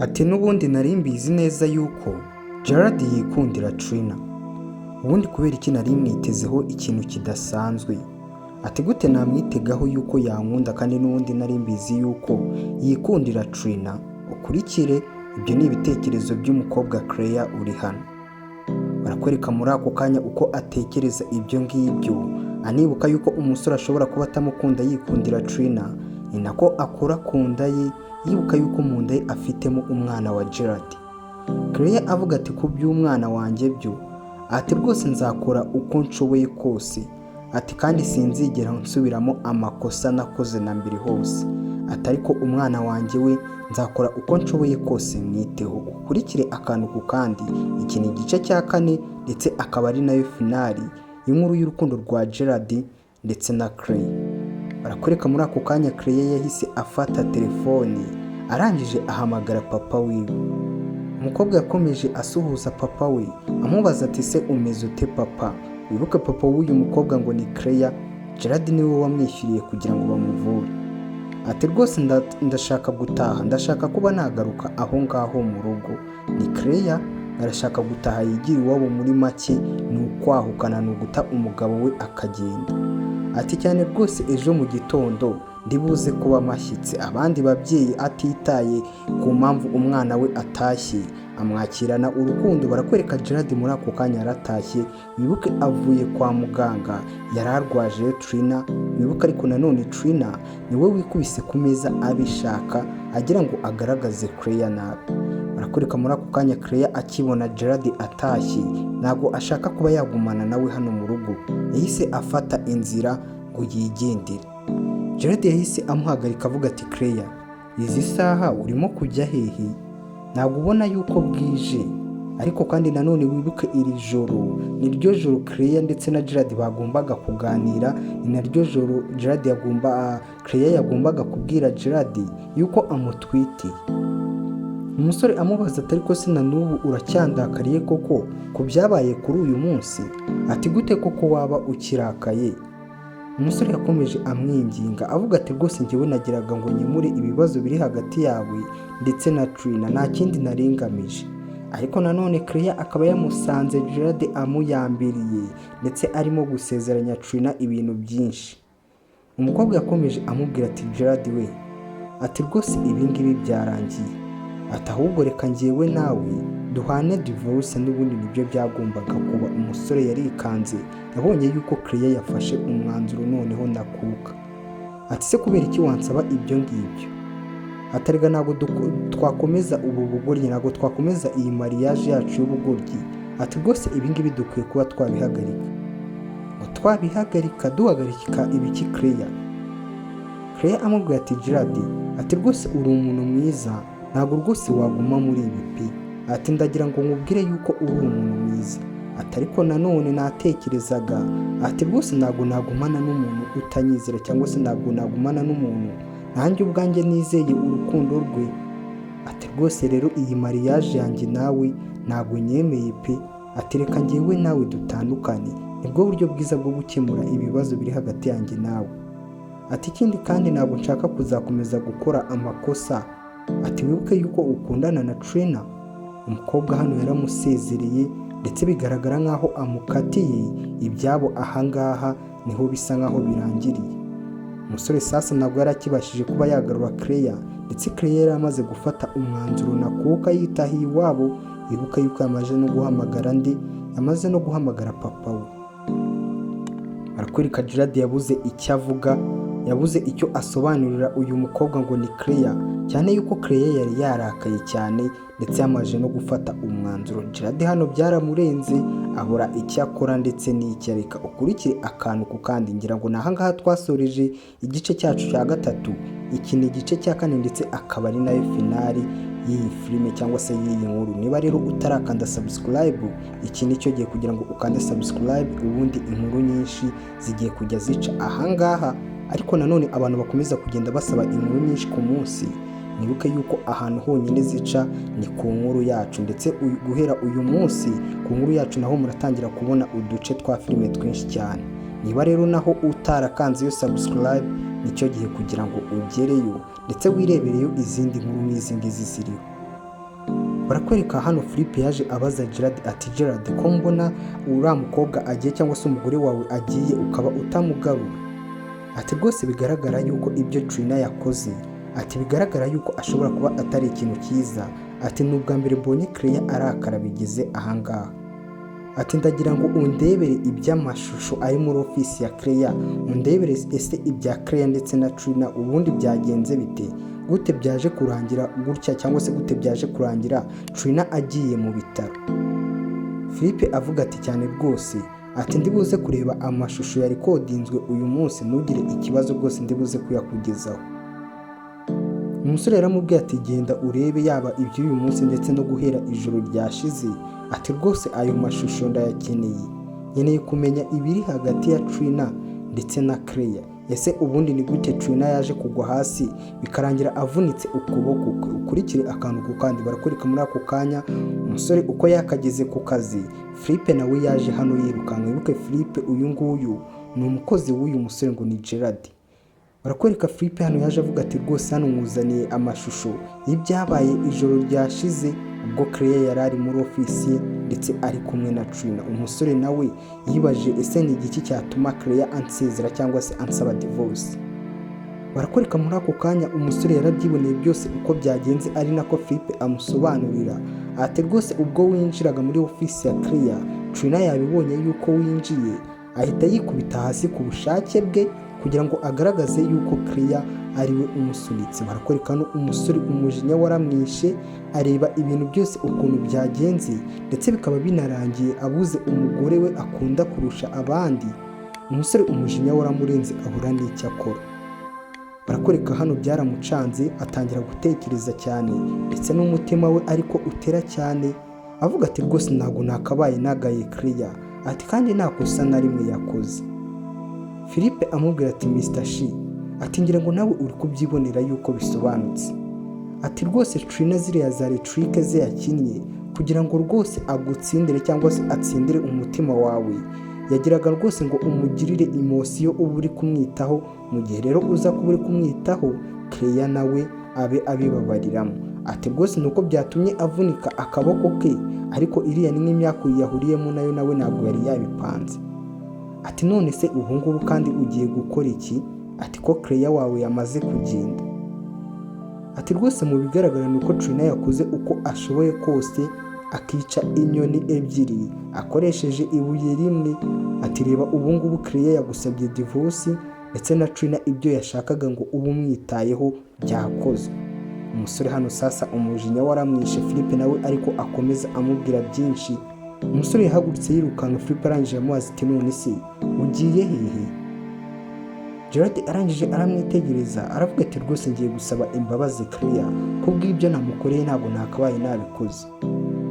Ati: "N'ubundi nari mbizi neza yuko Gerard yikundira Trina. Ubundi kubera iki nari mwitezeho ikintu kidasanzwe?" Ati: "Gute namwitegaho yuko yankunda kandi n'ubundi nari mbizi yuko yikundira Trina?" Ukurikire, ibyo ni ibitekerezo by'umukobwa Claire uri hano. Barakwereka muri ako kanya uko atekereza ibyo ngibyo, anibuka yuko umusore ashobora kuba atamukunda yikundira Trina. Ni nako akora ku nda ye, yibuka yuko mu nda ye afitemo umwana wa Gerard. Claire avuga ati: "Ku by'umwana wanjye byo," ati, "rwose nzakora uko nshoboye kose," ati, "kandi sinzigera nsubiramo amakosa nakoze na mbere hose," ati, "ariko umwana wanjye we nzakora uko nshoboye kose mwiteho." Ukurikire akantu ku kandi. Iki ni igice cya kane, ndetse akaba ari nayo finale y'inkuru y'urukundo rwa Gerard ndetse na Claire. Barakwereka muri ako kanya Claire yahise afata telefone, arangije ahamagara papa wiwe. Umukobwa yakomeje asuhuza papa we, amubaza ati: "Se umeze ute, papa?" Wibuke, papa w'uyu mukobwa ngo ni Claire, Gerard niwe wamwishyuriye kugira ngo bamuvure. Ati: "Rwose ndashaka gutaha, ndashaka kuba nagaruka aho ngaho mu rugo." Ni Claire, arashaka gutaha yigira iwabo. Muri make ni ukwahukana, ni uguta umugabo we akagenda. Ati: "Cyane rwose, ejo mu gitondo ndibuze kuba mashyitse." Abandi babyeyi, atitaye ku mpamvu umwana we atashye, amwakirana urukundo. Barakwereka Gerard muri ako kanya yaratashye. Wibuke avuye kwa muganga, yari arwaje Trina. Wibuke ariko nanone Trina niwe wikubise ku meza abishaka, agira ngo agaragaze Claire nabi. Barakwereka muri ako kanya Claire akibona Gerard atashye, ntabwo ashaka kuba yagumana nawe hano mu rugo, yahise afata inzira ngo yigendere. Gerard yahise amuhagarika, avuga ati: "Claire, izi saha urimo kujya hehe? Ntabwo ubona yuko bwije?" Ariko kandi nanone wibuke, iri joro ni ryo joro Claire ndetse na Gerard bagombaga kuganira, ni naryo joro Gerard yagomba, Claire yagombaga kubwira Gerard yuko amutwitiye. Umusore amubaza ati: "Ariko se na n'ubu uracyandakariye koko ku byabaye kuri uyu munsi?" Ati: "Gute koko waba ukirakaye?" Umusore yakomeje amwinginga, avuga ati: "Rwose njyewe nagiraga ngo nkemure ibibazo biri hagati yawe ndetse na Trina, nta kindi naringamije." Ariko nanone Claire akaba yamusanze Gerard amuyambiriye, ndetse arimo gusezeranya Trina ibintu byinshi. Umukobwa yakomeje amubwira ati: "Gerard we," ati, "rwose ibi ngibi byarangiye," ati, "ahubwo reka njyewe nawe duhane divorce, n'ubundi nibyo byagombaga kuba." Umusore yarikanze, yabonye yuko Claire yafashe umwanzuro noneho ndakuka. Ati: "Se kubera iki wansaba ibyo ngibyo?" Atarega: "Ntabwo twakomeza ubu bugoryi, ntabwo twakomeza iyi mariage yacu y'ubugoryi." Ati: "Rwose ibi ngibi dukwiye kuba twabihagarika." Ngo twabihagarika? Duhagarika ibiki, Claire? Claire amubwira ati: "Gerard," ati, "rwose uri umuntu mwiza, ntabwo rwose waguma muri ibi pe." Ati: "Ndagira ngo nkubwire yuko uri umuntu mwiza," ati, "ariko nanone natekerezaga," ati, "rwose ntabwo nagumana n'umuntu utanyizera, cyangwa se ntabwo nagumana n'umuntu nanjye ubwanjye nizeye urukundo rwe." Ati: "Rwose rero iyi mariage yanjye nawe ntabwo nyemeye pe." Ati: "Reka njyewe nawe dutandukane, nibwo buryo bwiza bwo gukemura ibibazo biri hagati yanjye nawe." Ati: "Ikindi kandi ntabwo nshaka kuzakomeza gukora amakosa." Ati: "Wibuke yuko ukundana na Trina." Umukobwa hano yaramusezereye, ndetse bigaragara nk'aho amukatiye ibyabo. Ahangaha niho bisa nk'aho birangiriye. Umusore sasa ntabwo yari akibashije kuba yagarura Claire, ndetse Claire yari amaze gufata umwanzuro nakuka, yitahiye iwabo. Ibuka yuko yamaze no guhamagara andi, yamaze no guhamagara papa we. Barakwereka Gerard yabuze icyo avuga, yabuze icyo asobanurira uyu mukobwa ngo ni Claire, cyane yuko Claire yari yarakaye cyane, ndetse yamaze no gufata umwanzuro. Gerard hano byaramurenze, abura icyo akora ndetse n'icyo areka. Ukurikire akantu ku kandi. Ngira ngo ni ahangaha twasoreje igice cyacu cya gatatu. Iki ni igice cya kane, ndetse akaba ari nayo finale y'iyi filime cyangwa se y'iyi nkuru. Niba rero utarakanda subscribe, iki ni cyo gihe kugira ngo ukande subscribe, ubundi inkuru nyinshi zigiye kujya zica ahangaha. Ariko nanone abantu bakomeza kugenda basaba inkuru nyinshi ku munsi, mwibuke yuko ahantu honyine zica ni ku nkuru yacu, ndetse guhera uyu munsi ku nkuru yacu naho muratangira kubona uduce twa filime twinshi cyane. Niba rero naho utarakanze iyo subscribe, nicyo gihe kugira ngo ugereyo ndetse wirebereyo izindi nkuru nk'izi ngizi ziriho. Barakwereka hano Philippe yaje abaza Gerard ati: "Gerard, ko mbona uriya mukobwa agiye, cyangwa se umugore wawe agiye, ukaba utamugarura?" Ati: "Rwose bigaragara yuko ibyo Trina yakoze," ati, "bigaragara yuko ashobora kuba atari ikintu cyiza." Ati: "Ni ubwa mbere mbonye Claire arakara bigeze ahangaha." Ati: "Ndagira ngo undebere iby'amashusho ari muri ofisi ya Claire, undebere ese ibya Claire ndetse na Trina ubundi byagenze bite? Gute byaje kurangira gutya, cyangwa se gute byaje kurangira Trina agiye mu bitaro?" Philippe avuga ati: "Cyane rwose." Ati: "Ndibuze kureba amashusho ya recordinzwe uyu munsi, ntugire ikibazo rwose, ndibuze kuyakugezaho." Umusore yaramubwiye ati: "Genda urebe yaba iby'uyu munsi ndetse no guhera ijoro ryashize." Ati: "Rwose ayo mashusho ndayakeneye, nkeneye kumenya ibiri hagati ya Trina ndetse na Claire. Ese ubundi ni gute Trina yaje kugwa hasi bikarangira avunitse ukuboko kwe? Ukurikire akantu ku kandi." Barakwereka muri ako kanya umusore uko yakageze ku kazi, Philippe nawe yaje hano yirukanka. Wibuke Philippe uyu nguyu ni umukozi w'uyu musore ngo ni Gerard. Barakwereka Philippe hano yaje avuga ati: "Rwose hano nkuzaniye amashusho y'ibyabaye ijoro ryashize ubwo Claire yari ari muri ofisi ye ndetse ari kumwe na Trina." Umusore nawe yibaje: ese ni igiki cyatuma Claire ansezera cyangwa se ansaba divorce? Barakwereka muri ako kanya umusore yarabyiboneye byose uko byagenze, ari nako Philippe amusobanurira ati: "Rwose ubwo winjiraga muri ofisi ya Claire, Trina yabibonye yuko winjiye, ahita yikubita hasi ku bushake bwe kugira ngo agaragaze yuko Claire ari we umusunitse." Barakwereka hano umusore umujinya waramwishe, areba ibintu byose ukuntu byagenze, ndetse bikaba binarangiye abuze umugore we akunda kurusha abandi. Umusore umujinya waramurenze, abura n'icyo akora. Barakwereka hano byaramucanze, atangira gutekereza cyane, ndetse n'umutima we ariko utera cyane, avuga ati: "Rwose ntabwo nakabaye nagaye Claire," ati, "kandi nta kosa na rimwe yakoze." Philippe amubwira ati: "Mr Shi," ati, "ngira ngo nawe uri kubyibonera yuko bisobanutse." Ati: "Rwose Trina ziriya za trick ze yakinnye kugira ngo rwose agutsindire cyangwa se atsindire umutima wawe, yagiraga rwose ngo umugirire emotion uba uri kumwitaho. Mu gihe rero uza kuba uri kumwitaho, Claire nawe abe abibabariramo." Ati: "Rwose ni uko byatumye avunika akaboko ke, ariko iriya ni nk'imyaka yahuriyemo nayo, nawe ntabwo yari yabipanze." Ati: "None se ubu ngubu kandi ugiye gukora iki?" Ati: "Ko Claire wawe yamaze kugenda?" Ati: "Rwose mu bigaragara ni uko Trina yakoze uko ashoboye kose akica inyoni ebyiri akoresheje ibuye rimwe." Ati: "Reba ubu ngubu Claire yagusabye divorce, ndetse na Trina ibyo yashakaga ngo ube umwitayeho byakozwe." Umusore hano sasa umujinya waramwishe, Philippe nawe ariko akomeza amubwira byinshi. Umusore yahagurutse yirukanka. Philippe arangije amubaza ati: "None se ugiye hehe?" Gerard arangije aramwitegereza, aravuga ati: "Rwose ngiye gusaba imbabazi Claire kubw'ibyo namukoreye, ntabwo nakabaye nabikoze."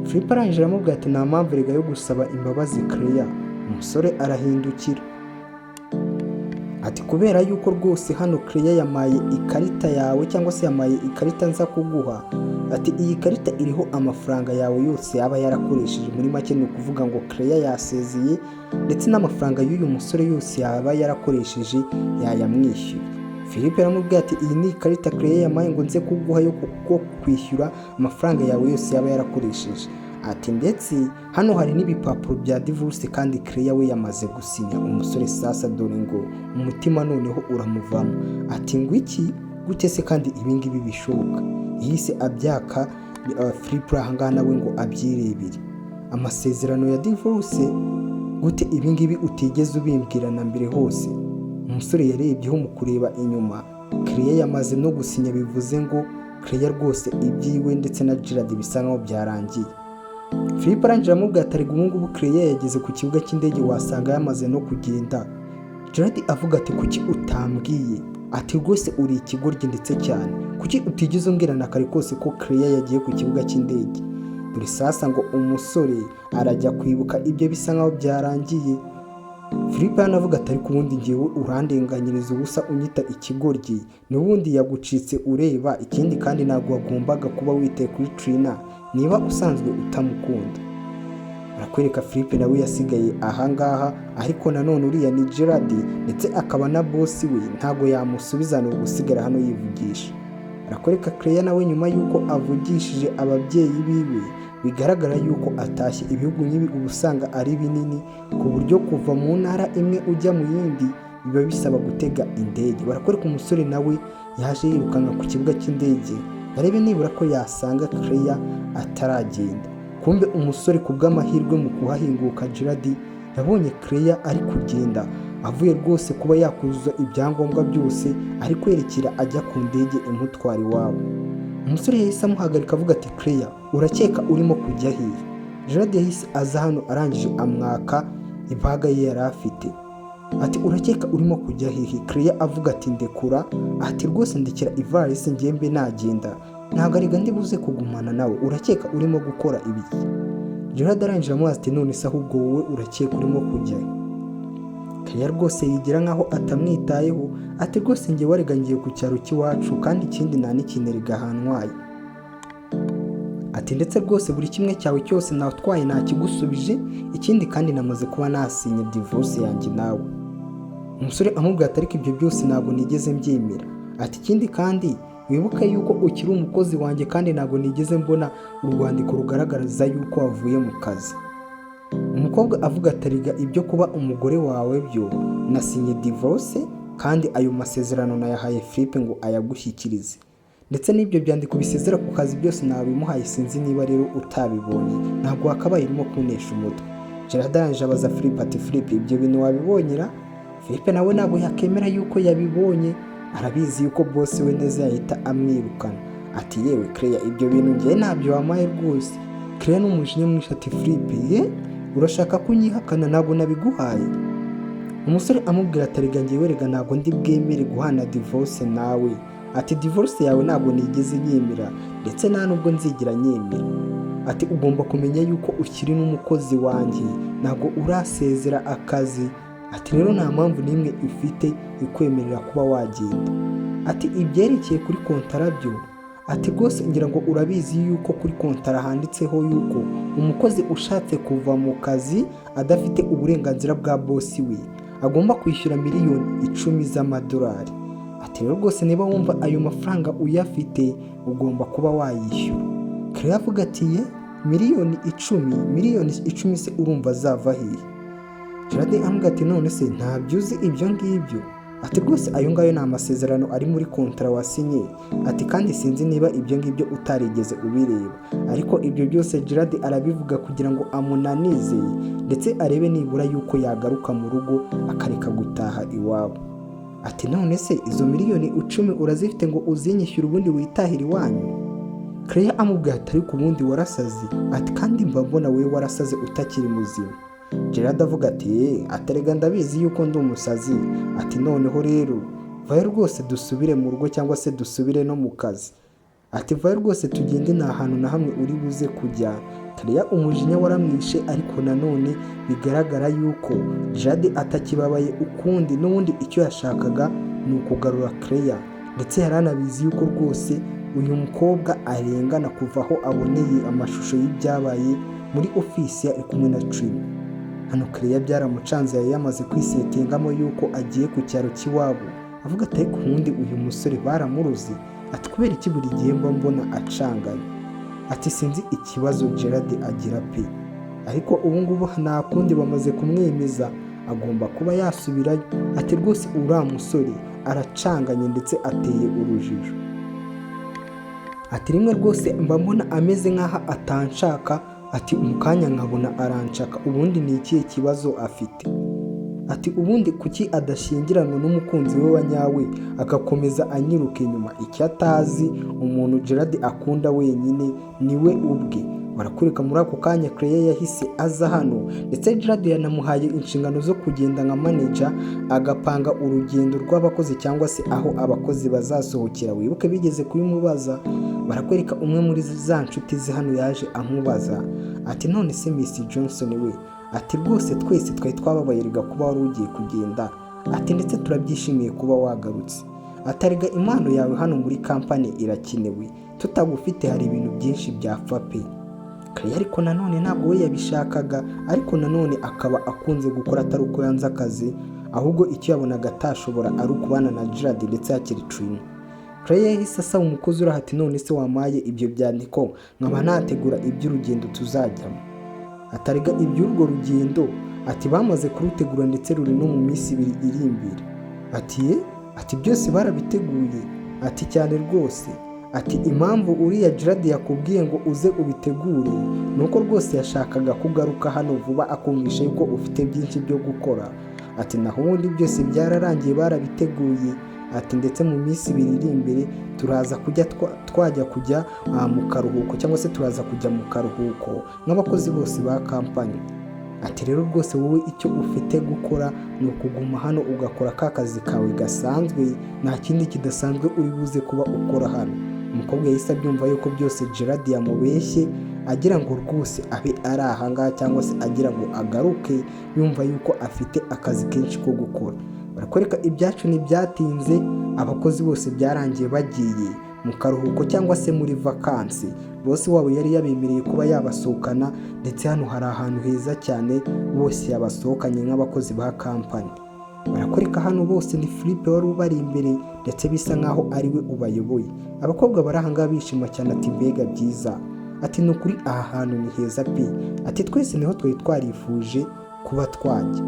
Philippe arangije aramubwira ati: "Nta mpamvu erega yo gusaba imbabazi Claire." Umusore arahindukira ati: "Kubera yuko rwose hano Claire yamaye ikarita yawe, cyangwa se yamaye ikarita nza kuguha." Ati: "Iyi karita iriho amafaranga yawe yose yaba yarakoresheje." Muri make ni ukuvuga ngo Claire yasezeye, ndetse n'amafaranga y'uyu musore yose yaba yarakoresheje yayamwishyuye. Philippe aramubwira ati: "Iyi ni ikarita Claire yamaye ngo nze kuguha yo kwishyura amafaranga yawe yose yaba yarakoresheje." Ati: "Ndetse hano hari n'ibipapuro bya divorce, kandi Claire we yamaze gusinya." Umusore sasa dore ngo umutima noneho uramuvamo, ati: "Ngo iki? Gute se kandi ibingibi bishoboka?" Yahise abyaka Philippe ahangaha nawe ngo abyirebere. "Amasezerano ya divorce? Gute ibingibi utigeze ubimbwira na mbere hose?" Umusore yarebyeho, mu kureba inyuma Claire yamaze no gusinya, bivuze ngo Claire rwose ibyiwe ndetse na Gerard bisa nkaho byarangiye. Philippe arangije aramubwira ati: "Ariko ubu ngubu Claire yageze ku kibuga cy'indege, wasanga yamaze no kugenda." Gerard avuga ati: "Kuki utambwiye?" Ati: "Rwose uri ikigoryi ndetse cyane, kuki utigeze umbwira na kare kose ko Claire yagiye ku kibuga cy'indege?" Dore sasa ngo umusore arajya kwibuka ibyo bisa nkaho byarangiye. Philippe yanavuga ati: "Ariko ubundi ngewe urandenganyiriza ubusa unyita ikigoryi, n'ubundi yagucitse ureba. Ikindi kandi ntabwo wagombaga kuba witaye kuri Trina niba usanzwe utamukunda." Barakwereka Philippe nawe yasigaye ahangaha, ariko nanone uriya ni Gerard ndetse akaba na boss we, ntabwo yamusubiza, ni ugusigara hano yivugisha. Arakwereka Claire nawe nyuma y'uko avugishije ababyeyi biwe, bigaragara yuko atashye. Ibihugu nk'ibi uba usanga ari binini, ku buryo kuva mu ntara imwe ujya mu yindi biba bisaba gutega indege. Barakwereka umusore nawe yaje yirukanka ku kibuga cy'indege, arebe nibura ko yasanga Claire ataragenda. Kumbe umusore ku bw'amahirwe mu kuhahinguka, Gerard yabonye Claire ari kugenda avuye rwose kuba yakuzuza ibyangombwa byose, ari kwerekera ajya ku ndege imutwara iwabo. Umusore yahise amuhagarika, avuga ati: "Claire, urakeka urimo kujya hehe?" Gerard yahise aza hano, arangije amwaka ibag ye yari afite, ati: "Urakeka urimo kujya hehe?" Claire avuga ati: "Ndekura." Ati: "Rwose ndekera ivarisi ngembe nagenda, ntabwo arega ndi buze kugumana nawe. Urakeka urimo gukora ibiki?" Gerard arangije amubaza ati: "None se ahubwo wowe urakeka urimo kujya he?" Claire rwose yigira nkaho atamwitayeho, ati: "Rwose njye warega ngiye ku cyaro cy'iwacu, kandi ikindi nta n'ikintu erega hantwaye." Ati: "Ndetse rwose buri kimwe cyawe cyose natwaye ntakigusubije, ikindi kandi namaze kuba nasinye divorce yanjye nawe." Umusore amubwira ati: "Ariko ibyo byose ntabwo nigeze mbyemera." Ati: "Ikindi kandi wibuke yuko ukiri umukozi wanjye, kandi ntabwo nigeze mbona urwandiko rugaragaza yuko wavuye mu kazi." Umukobwa avuga ati: "Erega ibyo kuba umugore wawe byo nasinye divorce, kandi ayo masezerano nayahaye Philippe ngo ayagushyikirize, ndetse n'ibyo byandiko bisezera ku kazi byose nabimuhaye. Sinzi niba rero utabibonye, ntabwo wakabaye urimo kunesha umutwe." Gerard arangije abaza Philippe ati: "Philippe, ibyo bintu wabibonyera?" Philippe nawe ntabwo yakemera yuko yabibonye, arabizi yuko boss we neza yahita amwirukana. Ati: "Yewe Claire, ibyo bintu ngewe ntabyo wampaye rwose." Claire n'umujinya mwinshi ati: "Philippe, ye urashaka kunyihakana? Ntabwo nabiguhaye." Umusore amubwira ati: "Erega ngewe rega ntabwo ndi bwemere guhana divorce nawe." Ati: "Divorce yawe ntabwo nigeze nyemera, ndetse nta nubwo nzigera nyemera." Ati: "Ugomba kumenya yuko ukiri n'umukozi wanjye, ntabwo urasezera akazi." Ati: "Rero nta mpamvu n'imwe ifite ikwemerera kuba wagenda." Ati: "Ibyerekeye kuri kontara byo," ati, "rwose ngira ngo urabizi yuko kuri kontara handitseho yuko umukozi ushatse kuva mu kazi adafite uburenganzira bwa boss we agomba kwishyura miliyoni 10 z'amadolari." Ati: "Rero rwose niba wumva ayo mafaranga uyafite, ugomba kuba wayishyura." Claire avuga ati: "Ye, miliyoni 10? Miliyoni 10 se urumva zava hehe?" Gerard amubwira ati: "None se ntabyo uzi ibyo ngibyo?" Ati: "Rwose ayo ngayo ni amasezerano ari muri kontara wasinye." Ati: "Kandi sinzi niba ibyo ngibyo utarigeze ubireba." Ariko ibyo byose Gerard arabivuga kugira ngo amunanize, ndetse arebe nibura yuko yagaruka mu rugo akareka gutaha iwabo. Ati: "None se izo miliyoni 10 urazifite ngo uzinyishyure, ubundi witahire iwanyu?" Claire amubwira ati: "Ariko ubundi warasaze." Ati: "Kandi mba mbona wowe warasaze utakiri muzima." Gerard avuga ati: "Eee, atarega ndabizi yuko ndi umusazi." Ati: "Noneho rero vayo rwose dusubire mu rugo, cyangwa se dusubire no mu kazi." Ati: "Vayo rwose tugende, nta hantu na hamwe uri buze kujya." Claire umujinya waramwishe, ariko nanone bigaragara yuko Jade atakibabaye ukundi. N'ubundi icyo yashakaga ni ukugarura Claire, ndetse yari anabizi yuko rwose uyu mukobwa arengana kuva aho aboneye amashusho y'ibyabaye muri ofisi ari kumwe na Trina. Hano Claire byaramucanze, yari yamaze kwisetingamo yuko agiye ku cyaro cy'iwabo. Avuga ati: "Ariko ubundi uyu musore baramuroze." Ati: "Kubera iki buri gihe mba mbona acanganye?" Ati: "Sinzi ikibazo Gerard agira pe." Ariko ubu ngubu nta kundi, bamaze kumwemeza, agomba kuba yasubirayo. Ati: "Rwose uriya musore aracanganye ndetse ateye urujijo." Ati: "Rimwe rwose mba mbona ameze nk'aho atanshaka." Ati: "Mu kanya nkabona aranshaka. Ubundi ni ikihe kibazo afite?" Ati: "Ubundi kuki adashyingiranwa n'umukunzi we wa nyawe, agakomeza anyiruka inyuma?" Icyo atazi, umuntu Gerard akunda wenyine ni we ubwe. Barakwereka muri ako kanya Claire yahise aza hano, ndetse Gerard yanamuhaye inshingano zo kugenda nka manager, agapanga urugendo rw'abakozi cyangwa se aho abakozi bazasohokera. Wibuke bigeze kubimubaza. Barakwereka umwe muri za nshuti ze hano yaje amubaza ati: "None se Miss Johnson we," ati, "rwose twese twari twababaye erega kuba wari ugiye kugenda." Ati: "Ndetse turabyishimiye kuba wagarutse." Atarega impano yawe hano muri company irakenewe, tutagufite hari ibintu byinshi byapfa pe. Claire ariko nanone ntabwo we yabishakaga, ariko nanone akaba akunze gukora atari uko yanze akazi, ahubwo icyo yabonaga atashobora ari ukubana na Gerard ndetse hakiri Trina. Claire yahise asaba umukozi uri aho ati: "None se wamaye ibyo byandiko nkaba nategura iby'urugendo tuzajyamo?" Atarega iby'urwo rugendo, ati bamaze kurutegura ndetse ruri no mu minsi 2 iri imbere. Ati: "Ye?" Ati: "Byose barabiteguye?" Ati: "Cyane rwose." Ati: "Impamvu uriya Gerard yakubwiye ngo uze ubitegure ni uko rwose yashakaga kugaruka hano vuba, akumvisha yuko ufite byinshi byo gukora." Ati: "Naho ubundi byose byararangiye, barabiteguye." Ati: "Ndetse mu minsi 2 iri imbere turaza kujya twajya kujya mu karuhuko, cyangwa se turaza kujya mu karuhuko nk'abakozi bose ba kampani." Ati: "Rero rwose wowe icyo ufite gukora ni ukuguma hano ugakora ka kazi kawe gasanzwe, nta kindi kidasanzwe uri buze kuba ukora hano." Umukobwa yahise abyumva yuko byose Gerard yamubeshye agira ngo rwose abe ari ahangaha, cyangwa se agira ngo agaruke yumva yuko afite akazi kenshi ko gukora. Barakwereka ibyacu ntibyatinze, abakozi bose byarangiye bagiye mu karuhuko cyangwa se muri vakansi. Bose wabo yari yabemereye kuba yabasohokana, ndetse hano hari ahantu heza cyane bose yabasohokanye nk'abakozi ba kampani. Barakwereka hano bose ni Philippe wari ubari imbere, ndetse bisa nkaho ari we ubayoboye. Abakobwa bari aha ngaha bishima cyane, ati: "Mbega byiza!" Ati: "Ni ukuri aha hantu ni heza pe." Ati: "Twese niho twari twarifuje kuba twajya."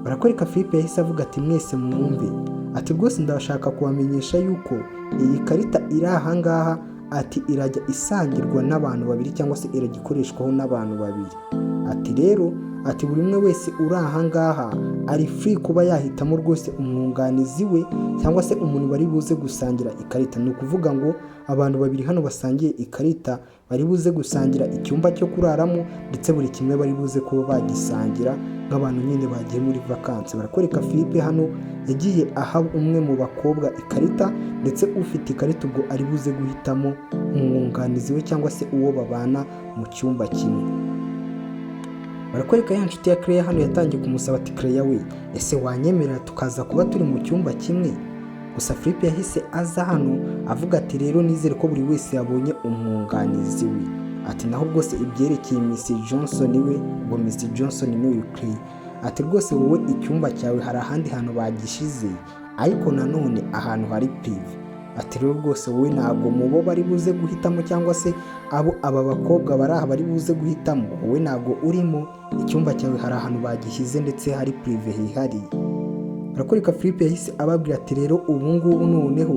Barakwereka Philippe yahise avuga ati: "Mwese mwumve." Ati: "Rwose ndashaka kubamenyesha yuko iyi karita iri aha ngaha," ati "irajya isangirwa n'abantu babiri, cyangwa se irajya ikoreshwaho n'abantu babiri." Ati: "Rero," ati "buri umwe wese uri aha ngaha ari free kuba yahitamo rwose umwunganizi we, cyangwa se umuntu bari buze gusangira ikarita. Ni ukuvuga ngo abantu babiri hano basangiye ikarita bari buze gusangira icyumba cyo kuraramo, ndetse buri kimwe bari buze kuba bagisangira nk'abantu nyine bagiye muri vakansi." Barakwereka Philippe hano yagiye aha umwe mu bakobwa ikarita, ndetse ufite ikarita ubwo ari buze guhitamo umwunganizi we, cyangwa se uwo babana mu cyumba kimwe. Barakwereka ya nshuti ya Claire hano yatangiye kumusaba ati: "Claire we, ese wanyemerera tukaza kuba turi mu cyumba kimwe?" Gusa Philippe yahise aza hano avuga ati: "Rero nizere ko buri wese yabonye umwunganizi we." Ati: "Naho rwose ibyerekeye Miss Johnson we," ubwo Miss Johnson ni uyu Claire, ati "rwose wowe icyumba cyawe hari ahandi hantu bagishize, ariko nanone ahantu hari privé." Ati: "Rero rwose wowe ntabwo mu bo bari buze guhitamo, cyangwa se abo aba bakobwa bari aha bari buze guhitamo, wowe ntabwo urimo. Icyumba cyawe hari ahantu bagishyize ndetse hari privé hihariye." Barakwereka Philippe yahise ababwira ati: "Rero ubu ngubu noneho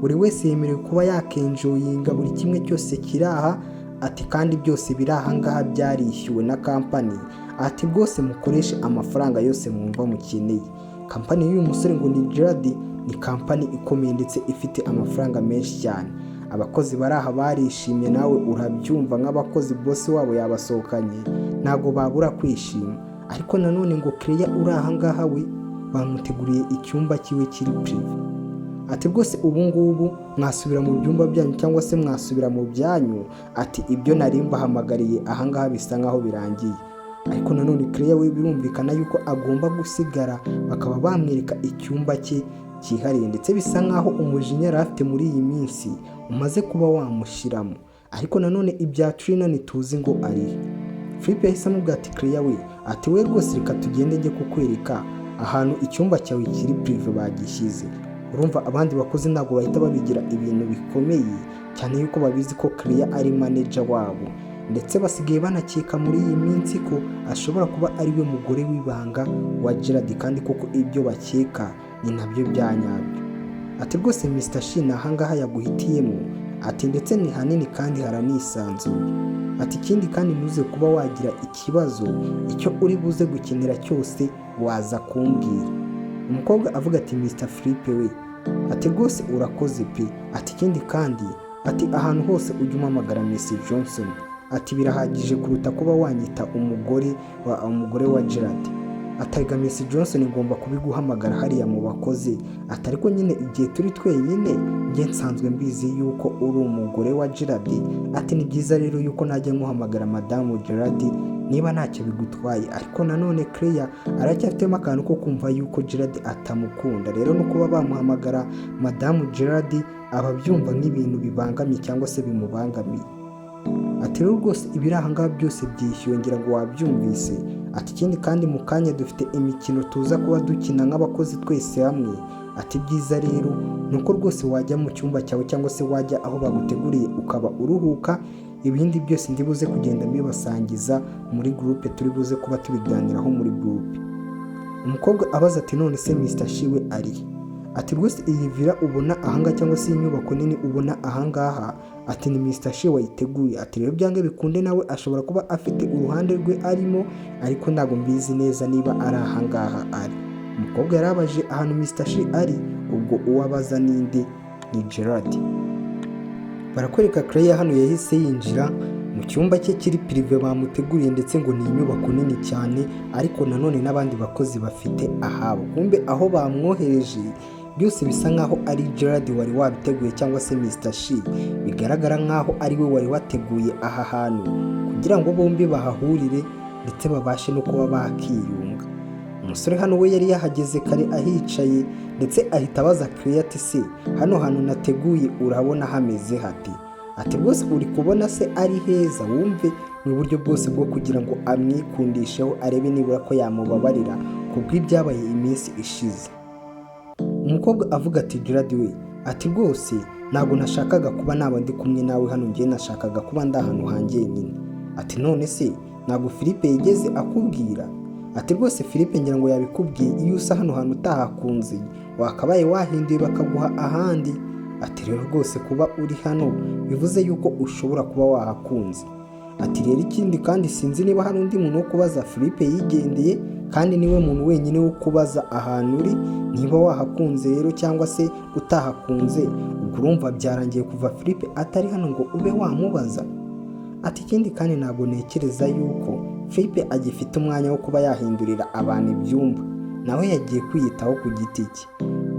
buri wese yemerewe kuba yakenjoyinga buri kimwe cyose kiri aha." Ati: "Kandi byose biri aha ngaha byarishyuwe na kampani." Ati: "Rwose mukoreshe amafaranga yose mwumva mukeneye." Kampani y'uyu musore ngo ni Gerard, ni kampani ikomeye ndetse ifite amafaranga menshi cyane. Abakozi bari aha barishimye, nawe urabyumva, nk'abakozi boss wabo yabasohokanye ntabwo babura kwishima. Ariko nanone ngo Claire uri aha ngaha we bamuteguriye icyumba cyiwe kiri privé. Ati: "Rwose ubu ngubu mwasubira mu byumba byanyu, cyangwa se mwasubira mu byanyu." Ati: "Ibyo nari mbahamagariye aha ngaha bisa nkaho birangiye." Ariko nanone Claire we birumvikana yuko agomba gusigara, bakaba bamwereka icyumba cye cyihariye, ndetse bisa nkaho umujinya yari afite muri iyi minsi umaze kuba wamushyiramo. Ariko nanone ibya Trina ntituzi ngo arihe. Philippe yahise amubwira ati: "Claire we," ati "we rwose reka tugende njye kukwereka ahantu icyumba cyawe kiri privé bagishyize." Urumva abandi bakozi ntabwo bahita babigira ibintu bikomeye cyane yuko babizi ko Claire ari manager wabo, ndetse basigaye banakeka muri iyi minsi ko ashobora kuba ari we mugore w'ibanga wa Gerard, kandi koko ibyo bakeka ni nabyo bya nyabyo. Ati: "Rwose Mr Shin ahangaha yaguhitiyemo," ati "ndetse ni hanini kandi haranisanzuye." Ati: "Ikindi kandi ntuze kuba wagira ikibazo, icyo uri buze gukenera cyose waza kumbwira." Umukobwa avuga ati: "Mr Philippe we," ati "rwose urakoze pe." Ati: "Ikindi kandi," ati "ahantu hose ujya umpamagara Miss Johnson," ati "birahagije kuruta kuba wanyita umugore wa Gerard." Atariga Miss Johnson ngomba kubiguhamagara hariya mu bakozi, ati "ariko nyine igihe turi twenyine njye nsanzwe mbizi yuko uri umugore wa Gerard." Ati: "Ni byiza rero yuko najya nkuhamagara madamu Gerard niba ntacyo bigutwaye." Ariko nanone Claire aracyafitemo akantu ko kumva yuko Gerard atamukunda, rero no kuba bamuhamagara madamu Gerard aba abyumva nk'ibintu bibangamye cyangwa se bimubangamiye. Ati: "Rero rwose ibiri aha ngaha byose byishyuwe, ngira ngo wabyumvise." Ati: "Ikindi kandi mu kanya dufite imikino tuza kuba dukina nk'abakozi twese hamwe." Ati byiza rero ni uko rwose wajya mu cyumba cyawe cyangwa se wajya aho baguteguriye ukaba uruhuka. Ibindi byose ndi buze kugenda mbibasangiza muri groupe, turi buze kuba tubiganiraho muri groupe. Umukobwa abaza ati: "None se Mr Shiwe ari he?" Ati: "Rwose iyi villa ubona ahangaha cyangwa se iyi nyubako nini ubona ahangaha," ati, "ni Mr Shi wayiteguye." Ati: "Rero byange bikunde nawe ashobora kuba afite uruhande rwe arimo, ariko ntabwo mbizi neza niba ari ahangaha ari." Umukobwa yarabaje ahantu Mr Shi ari. Ubwo uwo abaza ninde? Ni Gerard. Barakwereka Claire hano yahise yinjira mu cyumba cye kiri privé bamuteguriye, ndetse ngo ni inyubako nini cyane, ariko nanone n'abandi bakozi bafite ahabo. Kumbe aho bamwohereje byose bisa nkaho ari Gerard wari wabiteguye cyangwa se Mr Shi, bigaragara nkaho ari we wari wateguye aha hantu kugira ngo bombi bahahurire ndetse babashe no kuba bakiyunga. Umusore hano we yari yahageze kare ahicaye, ndetse ahita abaza Claire ati: "Se hano hantu nateguye urabona hameze hati?" Ati: "Rwose uri kubona se ari heza?" Wumve ni uburyo bwose bwo kugira ngo amwikundisheho, arebe nibura ko yamubabarira ku bw'ibyabaye iminsi ishize. Umukobwa avuga ati: "Gerard we," ati, "rwose ntabwo nashakaga kuba naba ndi kumwe nawe hano, ngiye nashakaga kuba ndi ahantu hanjye nyine." Ati: "None se ntabwo Philippe yigeze akubwira?" Ati: "Rwose Philippe ngira ngo yabikubwiye, iyo usa hano hantu utahakunze wakabaye wahinduye bakaguha ahandi." Ati: "Rero rwose kuba uri hano bivuze yuko ushobora kuba wahakunze." Ati: "Rero ikindi kandi sinzi niba hari undi muntu wo kubaza, Philippe yigendeye kandi niwe muntu wenyine wo kubaza ahantu uri niba wahakunze rero cyangwa se utahakunze. Ubwo urumva byarangiye kuva Philippe atari hano ngo ube wamubaza." Ati: "Ikindi kandi ntabwo ntekereza yuko Philippe agifite umwanya wo kuba yahindurira abantu ibyumba, nawe yagiye kwiyitaho ku giti cye."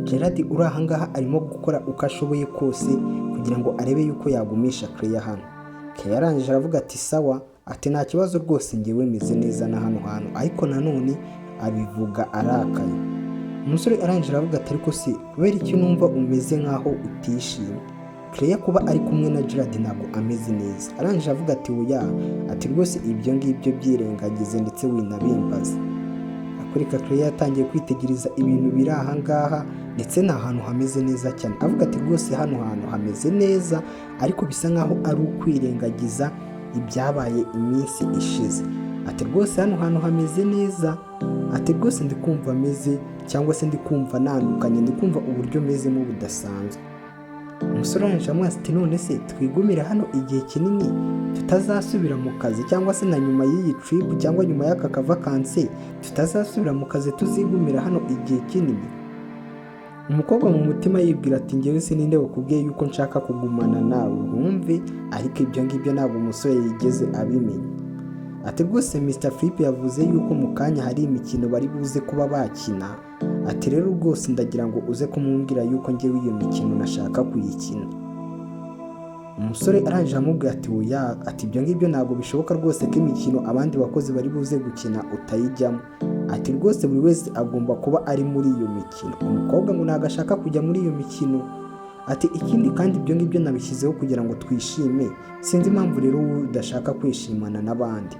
Gerard uri ahangaha arimo gukora uko ashoboye kose kugira ngo arebe yuko yagumisha Claire hano. Claire arangije aravuga ati: "Sawa," ati, "nta kibazo rwose, ngewe meze neza na hano hantu." Ariko nanone abivuga arakaye. Umusore arangije aravuga ati: "Ariko se kubera iki numva umeze nkaho utishimye?" Claire kuba ari kumwe na Gerard ntabwo ameze neza. Arangije avuga ati: "Oya," ati, "rwose ibyo ngibyo byirengagize ndetse winabimbaza." Akwereka Claire yatangiye kwitegereza ibintu biri aha ngaha, ndetse ni ahantu hameze neza cyane. Avuga ati: "Rwose hano hantu hameze neza, ariko bisa nkaho ari ukwirengagiza ibyabaye iminsi ishize." Ati: "Rwose hano hantu hameze neza," ati, "rwose ndi kumva ameze cyangwa se ndi kumva nandukanye, ndi kumva uburyo mezemo budasanzwe." Umusore arangije amubaza ati: "None se twigumire hano igihe kinini tutazasubira mu kazi, cyangwa se na nyuma y'iyi trip cyangwa nyuma y'aka kavakansi tutazasubira mu kazi, tuzigumira hano igihe kinini?" Umukobwa mu mutima yibwira ati: "Ngewe se ninde wakubwiye yuko nshaka kugumana nawe?" Wumve, ariko ibyo ngibyo ntabwo umusore yigeze abimenya. Ati: "Rwose Mr Philippe yavuze yuko mu kanya hari imikino bari buze kuba bakina." Ati: "Rero rwose ndagira ngo uze kumubwira yuko ngewe iyo mikino nashaka kuyikina." Umusore arangije amubwira ati: "Oya," ati, "ibyo ngibyo ntabwo bishoboka rwose ko imikino abandi bakozi bari buze gukina utayijyamo." Ati: "Rwose buri wese agomba kuba ari muri iyo mikino." Umukobwa ngo ntabwo ashaka kujya muri iyo mikino. Ati: "Ikindi kandi ibyo ngibyo nabishyizeho kugira ngo twishime, sinzi impamvu rero wowe udashaka kwishimana n'abandi."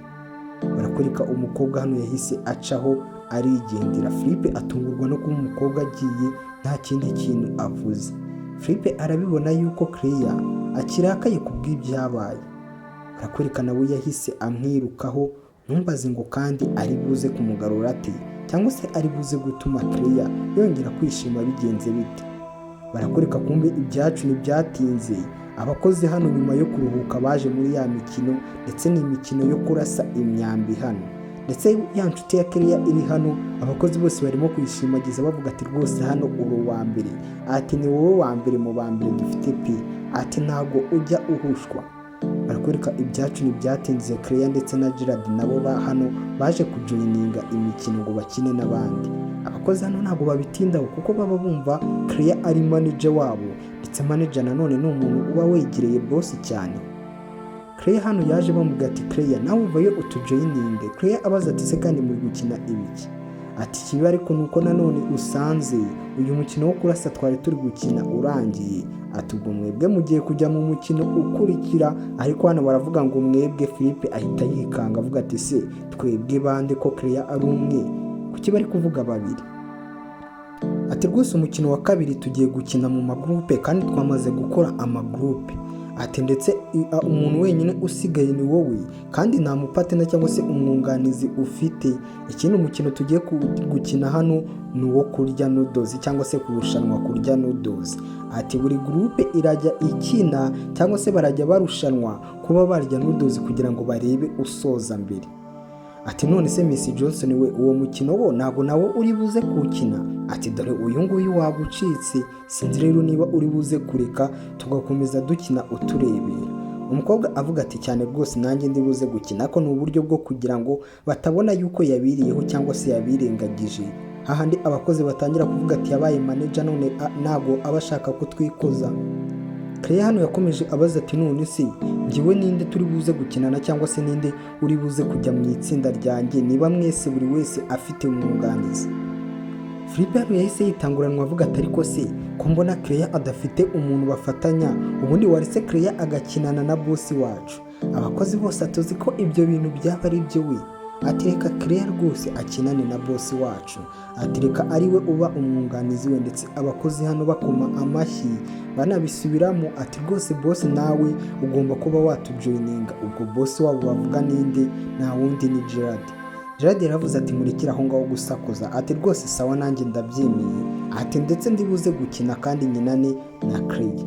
Barakwereka umukobwa hano yahise acaho arigendera. Philippe atungurwa no kuba umukobwa agiye nta kindi kintu avuze. Philippe arabibona yuko Claire akirakaye ku bw'ibyabaye. Barakwereka nawe yahise amwirukaho. Ntumbaze ngo kandi ari buze kumugarura ate, cyangwa se ari buze gutuma Claire yongera kwishima bigenze bite? Barakwereka kumbe ibyacu ntibyatinze. Abakozi hano nyuma yo kuruhuka baje muri ya mikino, ndetse ni imikino yo kurasa imyambi hano. Ndetse ya nshuti ya Claire iri hano, abakozi bose barimo kuyishimagiza bavuga ati: "Rwose hano uri uwa mbere," ati, "ni wowe wa mbere mu ba mbere dufite pe," ati, "ntabwo ujya uhushwa." Barakwereka ibyacu ntibyatinze, Claire ndetse na Gerard nabo ba hano baje kujoininga imikino ngo bakine n'abandi. Abakozi hano ntabwo babitindaho kuko baba bumva Claire ari manager wabo, ndetse manager nanone ni umuntu uba wegereye boss cyane. Claire hano yaje bamubwira ati: "Claire, nawe uvayo utujoininge." Claire abaza ati: "Se kandi muri gukina ibiki?" Ati: "Ikibi ariko ni uko nanone usanze uyu mukino wo kurasa twari turi gukina urangiye." Ati: "Ubwo mwebwe mugiye kujya mu mukino ukurikira." Ariko hano baravuga ngo mwebwe. Philippe ahita yikanga avuga ati: "Se twebwe bande ko Claire ari umwe, kuki bari kuvuga babiri?" Ati: "Rwose uyu mukino tugiye gukina urangiye, Ati rwose umukino wa kabiri tugiye gukina mu magurupe, kandi twamaze gukora amagurupe. Ati ndetse umuntu wenyine usigaye ni wowe, kandi nta mupartner cyangwa se umwunganizi ufite. Ikindi, umukino tugiye gukina hano ni uwo kurya noodles cyangwa se kurushanwa kurya noodles. Ati buri gurupe irajya ikina cyangwa se barajya barushanwa kuba barya noodles kugira ngo barebe usoza mbere. Ati none se Miss Johnson we, uwo mukino wo ntabwo nawo uri buze kuwukina? Ati dore uyu nguyu wagucitse, sinzi rero niba uri buze kureka tugakomeza dukina uturebera. Umukobwa avuga ati cyane rwose, nanjye ndi buze gukina. Ko ni uburyo bwo kugira ngo batabona yuko yabiriyeho cyangwa se yabirengagije, hahandi abakozi batangira kuvuga ati yabaye manager none ntabwo aba ashaka kutwikoza. Claire hano yakomeje abaza ati none se njyewe ninde turi buze gukinana, cyangwa se ninde uri buze kujya mu itsinda ryanjye, niba mwese buri wese afite umwunganizi? Philippe hano yahise yitanguranwa avuga ati ariko se ko mbona Claire adafite umuntu bafatanya, ubundi waretse Claire agakinana na boss wacu? Abakozi bose atuzi ko ibyo bintu byaba ari byo we. Ati reka Claire rwose akinane na boss wacu, ati reka ari we uba umwunganizi we. Ndetse abakozi hano bakoma amashyi banabisubiramo, ati rwose boss nawe ugomba kuba watujoininga. Ubwo boss wabo bavuga ninde? Nta wundi ni Gerard. Gerard yaravuze ati murekere aho ngaho gusakuza. Ati rwose sawa, nanjye ndabyemeye. Ati ndetse ndibuze gukina kandi nyinane na Claire.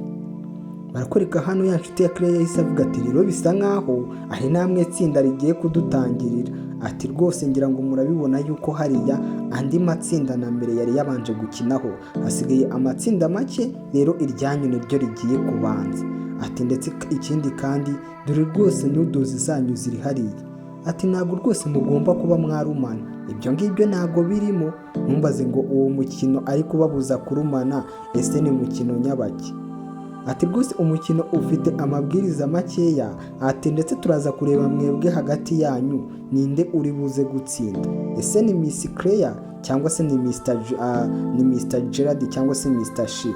Barakwereka hano ya nshuti ya Claire yahise avuga ati rero bisa nkaho ari namwe tsinda rigiye kudutangirira. Ati rwose ngira ngo murabibona yuko hariya andi matsinda na mbere yari yabanje gukinaho, hasigaye amatsinda make, rero iryanyu niryo rigiye kubanza. Ati ndetse ikindi kandi dore rwose noodles zanyu ziri hariya. Ati ntabwo rwose mugomba kuba mwarumana, ibyo ngibyo ntabwo birimo. Ntumbaze ngo uwo mukino ari kubabuza kurumana, ese ni mukino nyabaki? Ati rwose umukino ufite amabwiriza makeya. Ati ndetse turaza kureba mwebwe hagati yanyu ninde uri buze gutsinda, ese ni Miss Claire cyangwa se ni Mr Gerard cyangwa se Mr Shi?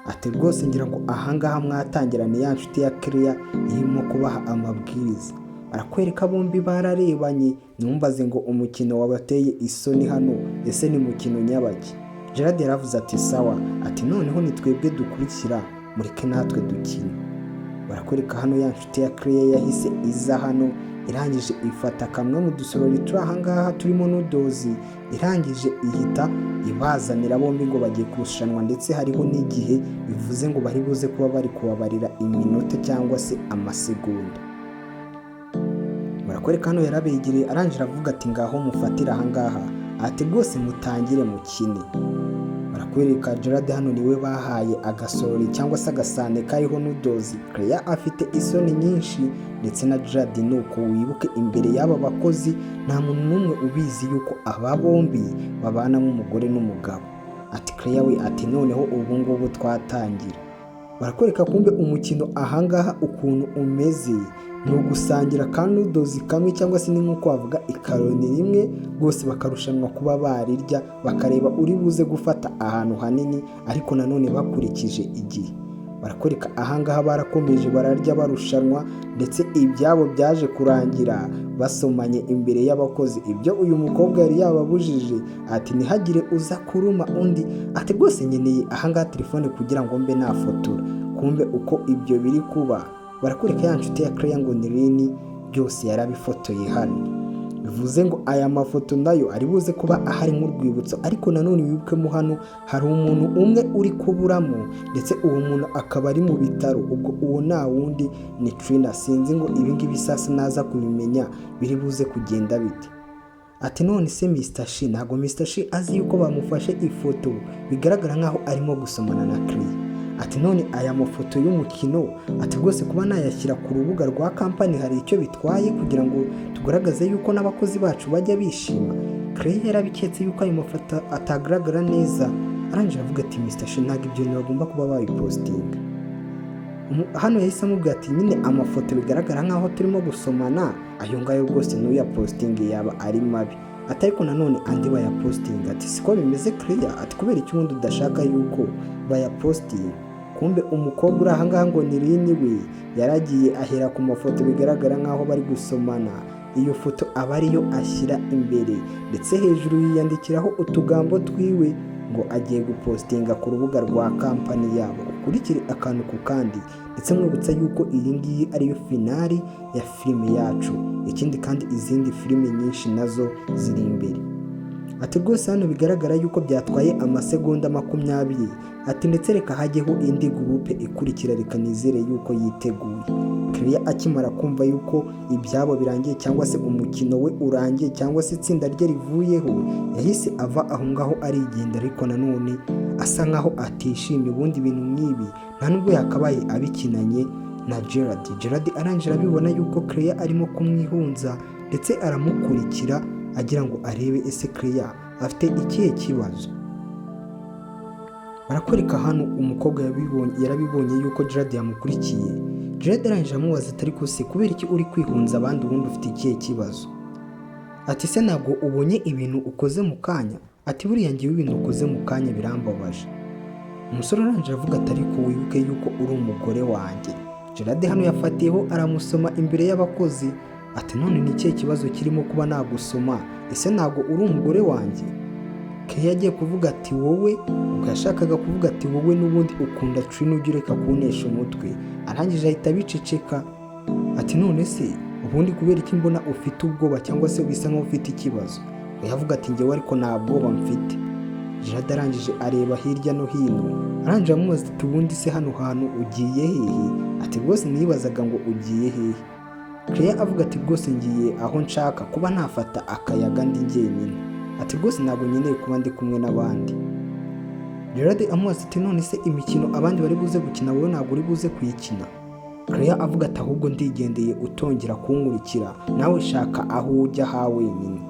Ati rwose ngira ngo ahangaha mwatangirane. Ya nshuti ya Claire irimo kubaha amabwiriza. Barakwereka bombi bararebanye, ntumbaze ngo umukino wabateye isoni hano, ese ni mukino nyabaki? Gerard yaravuze ati sawa. Ati noneho ni twebwe dukurikira, mureke natwe dukine. Barakwereka hano ya nshuti ya Claire yahise iza hano, irangije ifata kamwe mu dusorori turi ahangaha turimo noodles, irangije ihita ibazanira bombi ngo bagiye kurushanwa. Ndetse hariho n'igihe, bivuze ngo bari buze kuba bari kubabarira iminota cyangwa se amasegonda. Barakwereka hano yarabegereye, arangije avuga ati ngaho mufatire ahangaha. Ati rwose mutangire mukine. Barakwereka Gerard hano niwe bahaye agasorori cyangwa se agasahane kariho noodles. Claire afite isoni nyinshi ndetse na Gerard nuko. Wibuke imbere y'aba bakozi nta muntu n'umwe ubizi yuko aba bombi babana nk'umugore n'umugabo. Ati Claire we, ati noneho ubu ngubu twatangira. Barakwereka kumbe umukino ahangaha ukuntu umeze ni ugusangira ka noodles kamwe, cyangwa se ni nk'uko wavuga ikaroni rimwe rwose, bakarushanwa kuba barirya, bakareba uri buze gufata ahantu hanini, ariko nanone bakurikije igihe. Barakwereka ahangaha barakomeje bararya barushanwa, ndetse ibyabo byaje kurangira basomanye imbere y'abakozi, ibyo uyu mukobwa yari yababujije, ati ntihagire uza kuruma undi. Ati rwose nkeneye ahangaha telefone kugira ngo mbe nafotora. Kumbe uko ibyo biri kuba, barakwereka ya nshuti ya Claire ngo ni Lini, byose yarabifotoye hano. Bivuze ngo aya mafoto nayo ari buze kuba ahari nk'urwibutso. Ariko nanone wibukemo hano hari umuntu umwe uri kuburamo, ndetse uwo muntu akaba ari mu bitaro. Ubwo uwo nta wundi ni Trina. Sinzi ngo ibi ngibi sasa naza kubimenya biri buze kugenda bite. Ati none se Mr Shi, ntabwo Mr Shi azi yuko bamufashe ifoto bigaragara nkaho arimo gusomana na Claire. Ati none aya mafoto y'umukino, ati rwose kuba nayashyira ku rubuga rwa kampani hari icyo bitwaye, kugira ngo tugaragaze yuko n'abakozi bacu bajya bishima? Claire yarabiketse yuko ayo mafoto atagaragara neza, arangije avuga ati Mr Shi, ntabwo ibyo bintu bagomba kuba babipostinga. Hano yahise amubwira ati nyine amafoto bigaragara nkaho turimo gusomana, ayo ngayo rwose n'uyapostinge yaba ari mabi. Ati ariko nanone andi bayapostinga. Ati siko bimeze Claire? Ati kubera iki ubundi udashaka yuko bayapostinga? Kumbe umukobwa uri ahangaha ngo ni Lini, we yaragiye ahera ku mafoto bigaragara nkaho bari gusomana, iyo foto aba ariyo ashyira imbere, ndetse hejuru yiyandikiraho utugambo twiwe. Ngo agiye gupostinga ku rubuga rwa kampani yabo. Ukurikire akantu ku kandi, ndetse mwibutsa yuko iyi ngiyi ariyo finale ya filime yacu. Ikindi kandi, izindi filime nyinshi nazo ziri imbere. Ati rwose hano bigaragara yuko byatwaye amasegonda 20. Ati ndetse reka hajyeho indi groupe ikurikira, reka nizere yuko yiteguye. Claire akimara kumva yuko ibyabo birangiye, cyangwa se umukino we urangiye, cyangwa se itsinda rye rivuyeho, yahise ava aho ngaho arigenda, ariko nanone asa nkaho atishimye. Ubundi ibintu nk'ibi nta nubwo yakabaye abikinanye na Gerard. Gerard arangije arabibona yuko Claire arimo kumwihunza, ndetse aramukurikira agira ngo arebe ese Claire afite ikihe kibazo. Barakwereka hano umukobwa yarabibonye yuko Gerard yamukurikiye. Gerard arangije amubaza ati: "Ariko se kubera iki uri kwihunza abandi? Ubundi ufite ikihe kibazo?" Ati: "Se ntabwo ubonye ibintu ukoze mu kanya?" Ati: "Buriya ngewe ibintu ukoze mu kanya birambabaje." Umusore arangije avuga ati: "Ariko wibuke yuko uri umugore wanjye." Gerard hano yafatiyeho aramusoma imbere y'abakozi. Ati: "None ni ikihe kibazo kirimo kuba nagusoma? Ese ntabwo uri umugore wanjye?" Keya agiye kuvuga ati: "Wowe", ubwo yashakaga kuvuga ati: "Wowe n'ubundi ukunda Trina, ujya ureka kuntesha umutwe." Arangije ahita abiceceka. Ati: "None se ubundi kubera iki mbona ufite ubwoba, cyangwa se bisa nkaho ufite ikibazo?" Yavuga ati: "Njyewe ariko nta bwoba mfite." Gerard arangije areba hirya no hino, arangije amubaza ati: "Ubundi se hano hantu ugiye hehe?" Ati: "Rwose nibazaga ngo ugiye hehe?" Claire avuga ati: "Rwose ngiye aho nshaka kuba nafata akayaga ndi njyenyine." Ati: "Rwose ntabwo nkeneye kuba ndi kumwe n'abandi." Gerard amubaza ati: "None se imikino abandi bari buze gukina, wowe ntabwo uri buze kuyikina?" Claire avuga ati: "Ahubwo ndigendeye, utongera kunkurikira, nawe shaka aho ujya ha wenyine."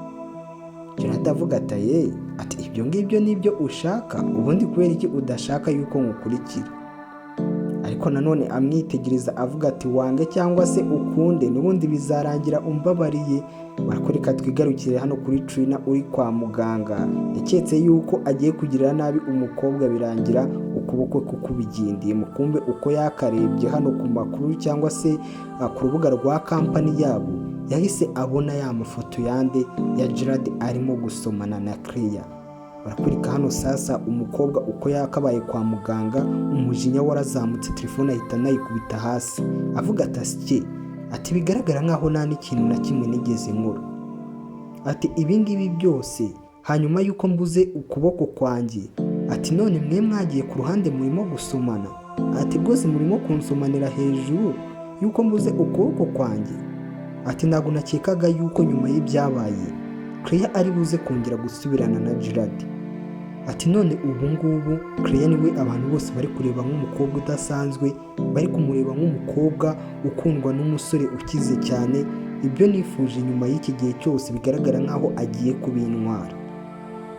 Gerard avuga ati: "Aye", ati: "Ibyo ngibyo nibyo ushaka? Ubundi kubera iki udashaka yuko nkukurikira?" Ariko nanone amwitegereza avuga ati: "Wange cyangwa se ukunde, n'ubundi bizarangira umbabariye." Barakwereka, twigarukire hano kuri Trina uri kwa muganga. Yaketse yuko agiye kugirira nabi umukobwa, birangira ukuboko kukubigindiye mukumbe. Uko yakarebye hano ku makuru cyangwa se ku rubuga rwa kampani yabo, yahise abona ya mafoto yande ya Gerard arimo gusomana na Claire. Barakwereka hano sasa umukobwa uko yakabaye kwa muganga, umujinya warazamutse, telefone ahita anayikubita hasi, avuga ati: "Asye", ati: "Bigaragara nkaho nta n'ikintu na kimwe nigeze nkora." Ati: "Ibi ngibi byose hanyuma y'uko mbuze ukuboko kwanjye." Ati: "None mwe mwagiye ku ruhande murimo gusomana." Ati: "Rwose murimo kunsomanira hejuru y'uko mbuze ukuboko kwanjye." Ati: "Ntabwo nakekaga yuko nyuma y'ibyabaye Claire ari buze kongera gusubirana na Gerard." Ati: "None ubu ngubu Claire niwe abantu bose bari kureba nk'umukobwa udasanzwe, bari kumureba nk'umukobwa ukundwa n'umusore ukize cyane. Ibyo nifuje nyuma y'iki gihe cyose bigaragara nk'aho agiye kubintwara."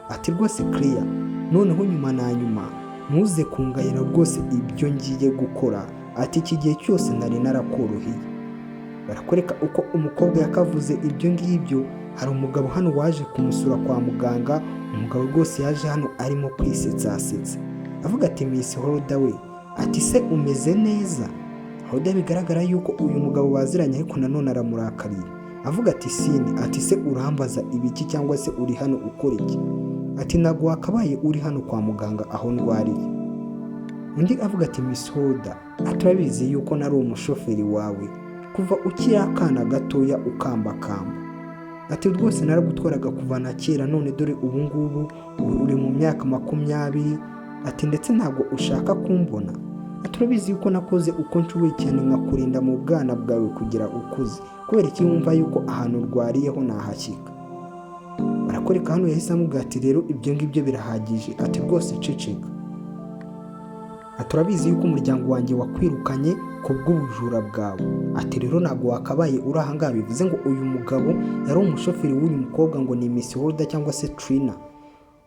Ati: "Rwose Claire, noneho nyuma na nyuma ntuze kungayira rwose ibyo ngiye gukora." Ati: "Iki gihe cyose nari narakoroheye." Barakwereka uko umukobwa yakavuze ibyo ngibyo, hari umugabo hano waje kumusura kwa muganga. Umugabo rwose yaje hano arimo kwisetsasetsa, avuga ati: "Miss Holder we", ati: "Se umeze neza?" Holder bigaragara yuko uyu mugabo baziranye, ariko nanone aramurakariye, avuga ati: "Sini", ati: "Se urambaza ibiki, cyangwa se uri hano ukora iki?" Ati: "Ntabwo wakabaye uri hano kwa muganga aho ndwariye." Undi avuga ati: "Miss Holder", ati: "Urabizi yuko nari umushoferi wawe kuva ukiri akana gatoya ukambakamba." Ati: "Rwose naragutwaraga kuva na kera, none dore ubu ngubu uri mu myaka 20." Ati: "Ndetse ntabwo ushaka kumbona." Ati: "Urabizi yuko nakoze uko nshoboye cyane nkakurinda mu bwana bwawe kugera ukuze. Kubera iki wumva yuko ahantu urwariyeho nahashyika?" Barakwereka hano yahise amubwira ati: "Rero ibyo ngibyo birahagije." Ati: "Rwose ceceka." Ati: "Urabizi yuko umuryango wanjye wakwirukanye ku bw'ubujura bwawe." Ati: "Rero ntabwo wakabaye uri aha ngaha." Bivuze ngo uyu mugabo yari umushoferi w'uyu mukobwa, ngo ni Miss Holder cyangwa se Trina.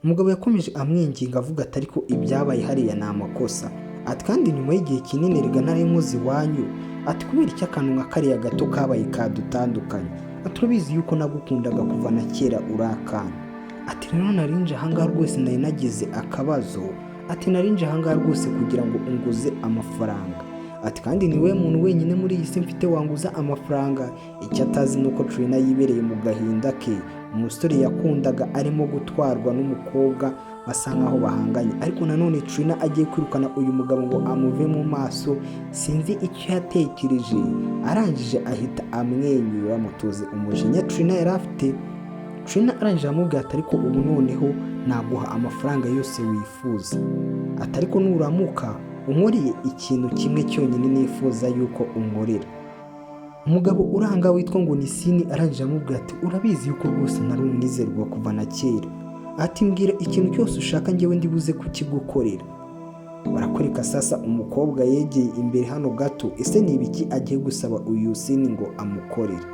Umugabo yakomeje amwinginga avuga ati: "Ariko ibyabaye hariya ni amakosa." Ati: "Kandi nyuma y'igihe kinini rega nari nkoze iwanyu." Ati: "Kubera icyo akantu nka kariya gato kabaye kadutandukanye?" Ati: "Urabizi yuko nagukundaga kuva na kera uri akana." Ati: "Rero narinje ahangaha rwose nari nagize akabazo." Ati: "Narinje ahangaha rwose kugira ngo unguze amafaranga." Ati: "Kandi ni we muntu wenyine muri iyi si mfite wanguza amafaranga." Icyo atazi ni uko Trina yibereye mu gahinda ke, umusore yakundaga arimo gutwarwa n'umukobwa. Basa nkaho bahanganye, ariko nanone Trina agiye kwirukana uyu mugabo ngo amuve mu maso. Sinzi icyo yatekereje, arangije ahita amwenyura. Mutuze umujinya Trina yari afite. Trina arangije aramubwira ati: "Ariko ubu noneho naguha amafaranga yose wifuza," ati, "ariko nuramuka unkoreye ikintu kimwe cyonyine nifuza yuko unkorera." Umugabo uranga witwa ngo ni Sini arangije amubwira ati: "Urabizi yuko rwose nari umwizerwa kuva na kera," ati, "mbwira ikintu cyose ushaka, njyewe ndibuze kukigukorera." Barakwereka sasa umukobwa yegeye imbere hano gato. Ese ni ibiki agiye gusaba uyu Sini ngo amukorere?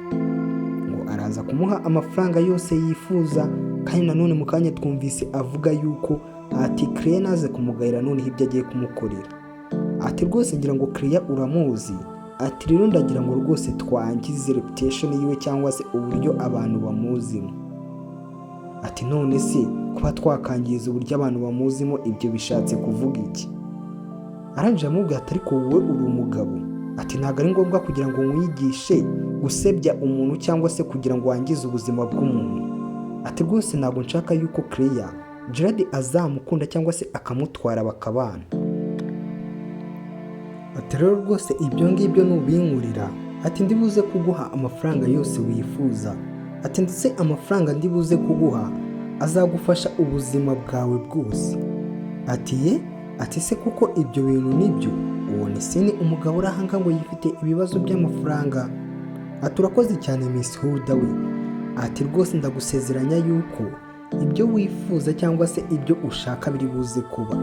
Ngo araza kumuha amafaranga yose yifuza, kandi nanone mu kanya twumvise avuga yuko ati Claire naze kumugayira noneho ibyo agiye kumukorera. Ati: "Rwose ngira ngo Claire uramuzi," ati, "rero ndagira ngo rwose twangize reputation yiwe cyangwa se uburyo abantu bamuzimo." Ati: "None se kuba twakangiza uburyo abantu bamuzimo, ibyo bishatse kuvuga iki?" Arangije amubwira ati: "Ariko wowe uri umugabo," ati, "ntabwo ari ngombwa kugira ngo nkwigishe gusebya umuntu cyangwa se kugira ngo wangize ubuzima bw'umuntu." Ati: "Rwose ntabwo nshaka yuko Claire Gerard azamukunda cyangwa se akamutwara bakabana." Ati: "Rero rwose ibyo ngibyo nubinkurira," ati, "ndibuze kuguha amafaranga yose wifuza," ati, "ndetse amafaranga ndibuze kuguha azagufasha ubuzima bwawe bwose." Ati: "Ye?" Ati: "Se kuko ibyo bintu nibyo?" Uwo ni Sini, umugabo uri ahanga ngo yifite ibibazo by'amafaranga. Ati: "Urakoze cyane, Miss Hulda we." Ati: "Rwose ndagusezeranya yuko ibyo wifuza cyangwa se ibyo ushaka biri buze kuba,"